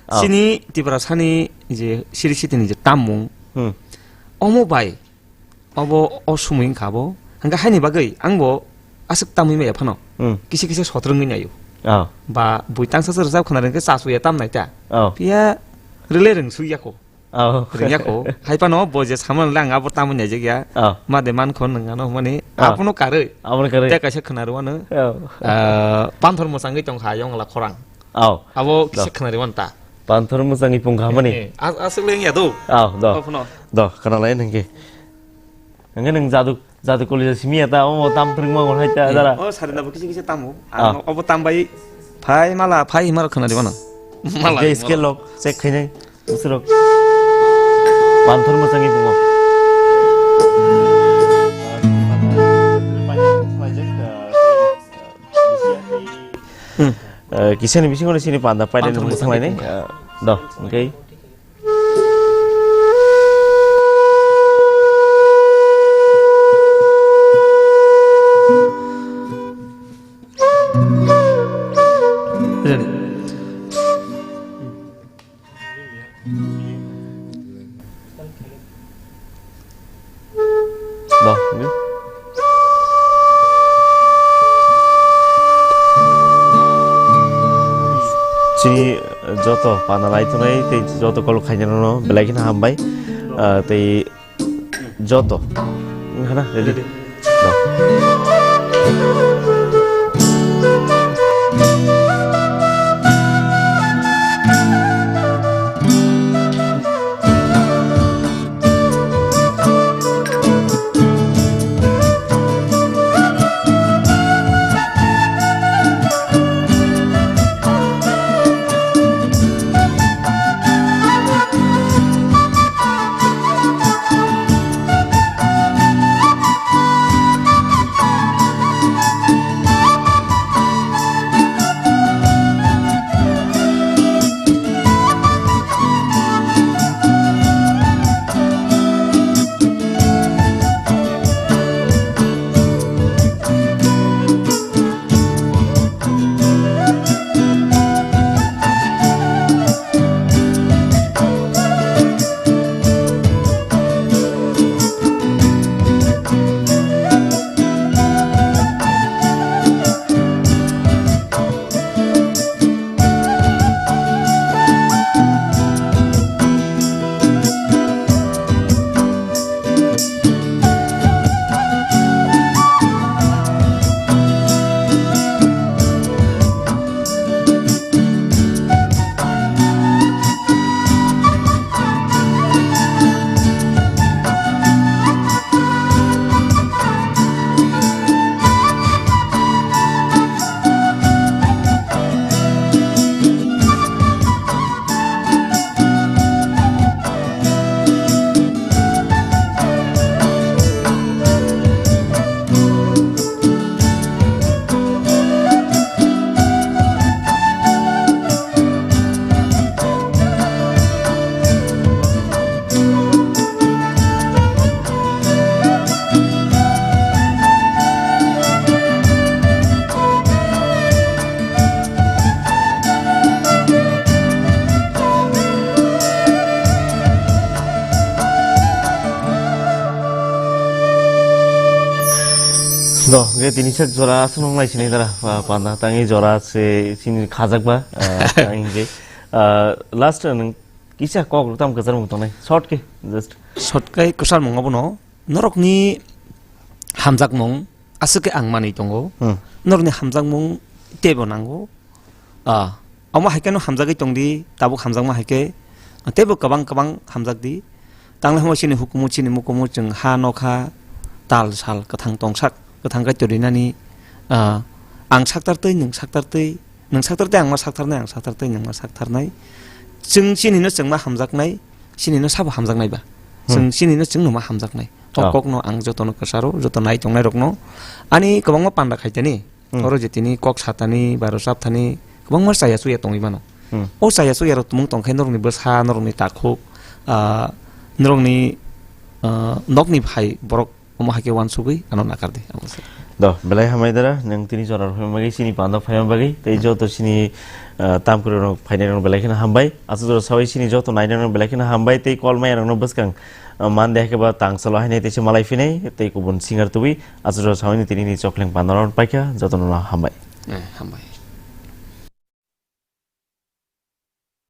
Aw. Chini Tiprasani je siri sitini je tammung. Hmm. Omo bai Obo o sumui wngkha bo. Hwnkhe haini bagwi ang bo aswk tamwi maya phano. Hmm. Kisa kisa sotrwngwi naio. Oh. Ba bui tangsa se rwchap khna rwngkhe chasu ya tam nai ta. Oh. Phiya rwle rwng sui yako. Oh. Rwng yako. Hai phano bo je samani le ang abo tamwi naijak ya. Oh. Ma de man khon nang ano hwnmani. Oh. Abono karwi. Abono karwi. Tei kaisa khna rwano. Oh. Ah, panthor mwchangwi tong kha yong la khorang. Oh. Abo Do. kisa khna rwano ta. Panthor mwchangwi pung kha mani. Eh, eh. As-, aswk le wng ya do. Oh, do. Abono. Do, khna lai nang khe. Hwnkhe nwng jadu, jadu college simi ya ta, omo tam phwrwngma wng hai ta, Eh, dara. O sarina bo kisa kisa tamo. Ah. Ang obo tam bai phai mala, phai hima rok khna di mano. Mala Hwnkhe hima scale rok. rok check khainai, bwswk rok. Panthor mwchangwi pungo. Hmm. Eh, kisani bisingo sini panda paidani Panthor mwchangwi mwchanglainai. pungo. Eh, do, hwnkhe. Do, ni. Chini joto panda naitonai tei joto kolok khainai rokno belai kheno hambai. Ah, tei Joto. Wngkha na? Ready? Ready. No. Do, ge tini sak jora aswk nung lai sini dara, pa-, panda tangi jora se sini khajak ba, ah, tangi ge. Ah, last nung kisa kok tam kwchar mung tongnai, short ke, just. Short kai kwchar mung abono, norokni hamjakmung aswk khe ang manwi tongo. Hmm. Norokni hamjakmung teibo nango. Ah, omo hai kheno hamjagwi tongdi, tabuk hamjakma hai khe, teibo kwbang kwbang hamjakdi. Tanglai hwnba chini hukumu, chini mukumu, chwng ha nokha, tal sal kwthang tongsak, kwthang kaitor rinani, ah, ang saktar twi, nwng saktar twi, nwng saktar twi ang ma saktarnai, ang saktar twi nwng ma saktarnai. Chwng chinino chwng ma hamjaknai, chinino sabo hamjaknai ba. Chwng Hmm. chini no chwng no ma hamjaknai. O Oh. kok no ang joto no kwcharo, joto nai tongnai rok no. Ani kwbangma panda khaitani. Hmm. Oro je tini kok satani, baro chapthani, kwbangma chaya chuya tongwi mano. Hmm. O chaya chuya rok tumung tongkhe norokni bwsa, norokni takhuk, ah, norokni, ah, nokni phai borok omo hai khe uansugwi ano nakar di, abo se. Do, belai hambai dara, nwng tini jora rok phaima bagwi, chini panda phaima bagwi, tei Hmm. joto chini, ah, tamkuru rok phainai rok belai kheno hambai. Aswk jora sawi chini joto nainai rok belai kheno hambai, tei kol maya rok no bwskang, ah, mande hai khe ba tang salo hainai tei se malai phinai, tei kubun singer tubui, aswk jora sawi ni tini ni chokleng panda rok paikha, joto no hambai. Eh, hambai.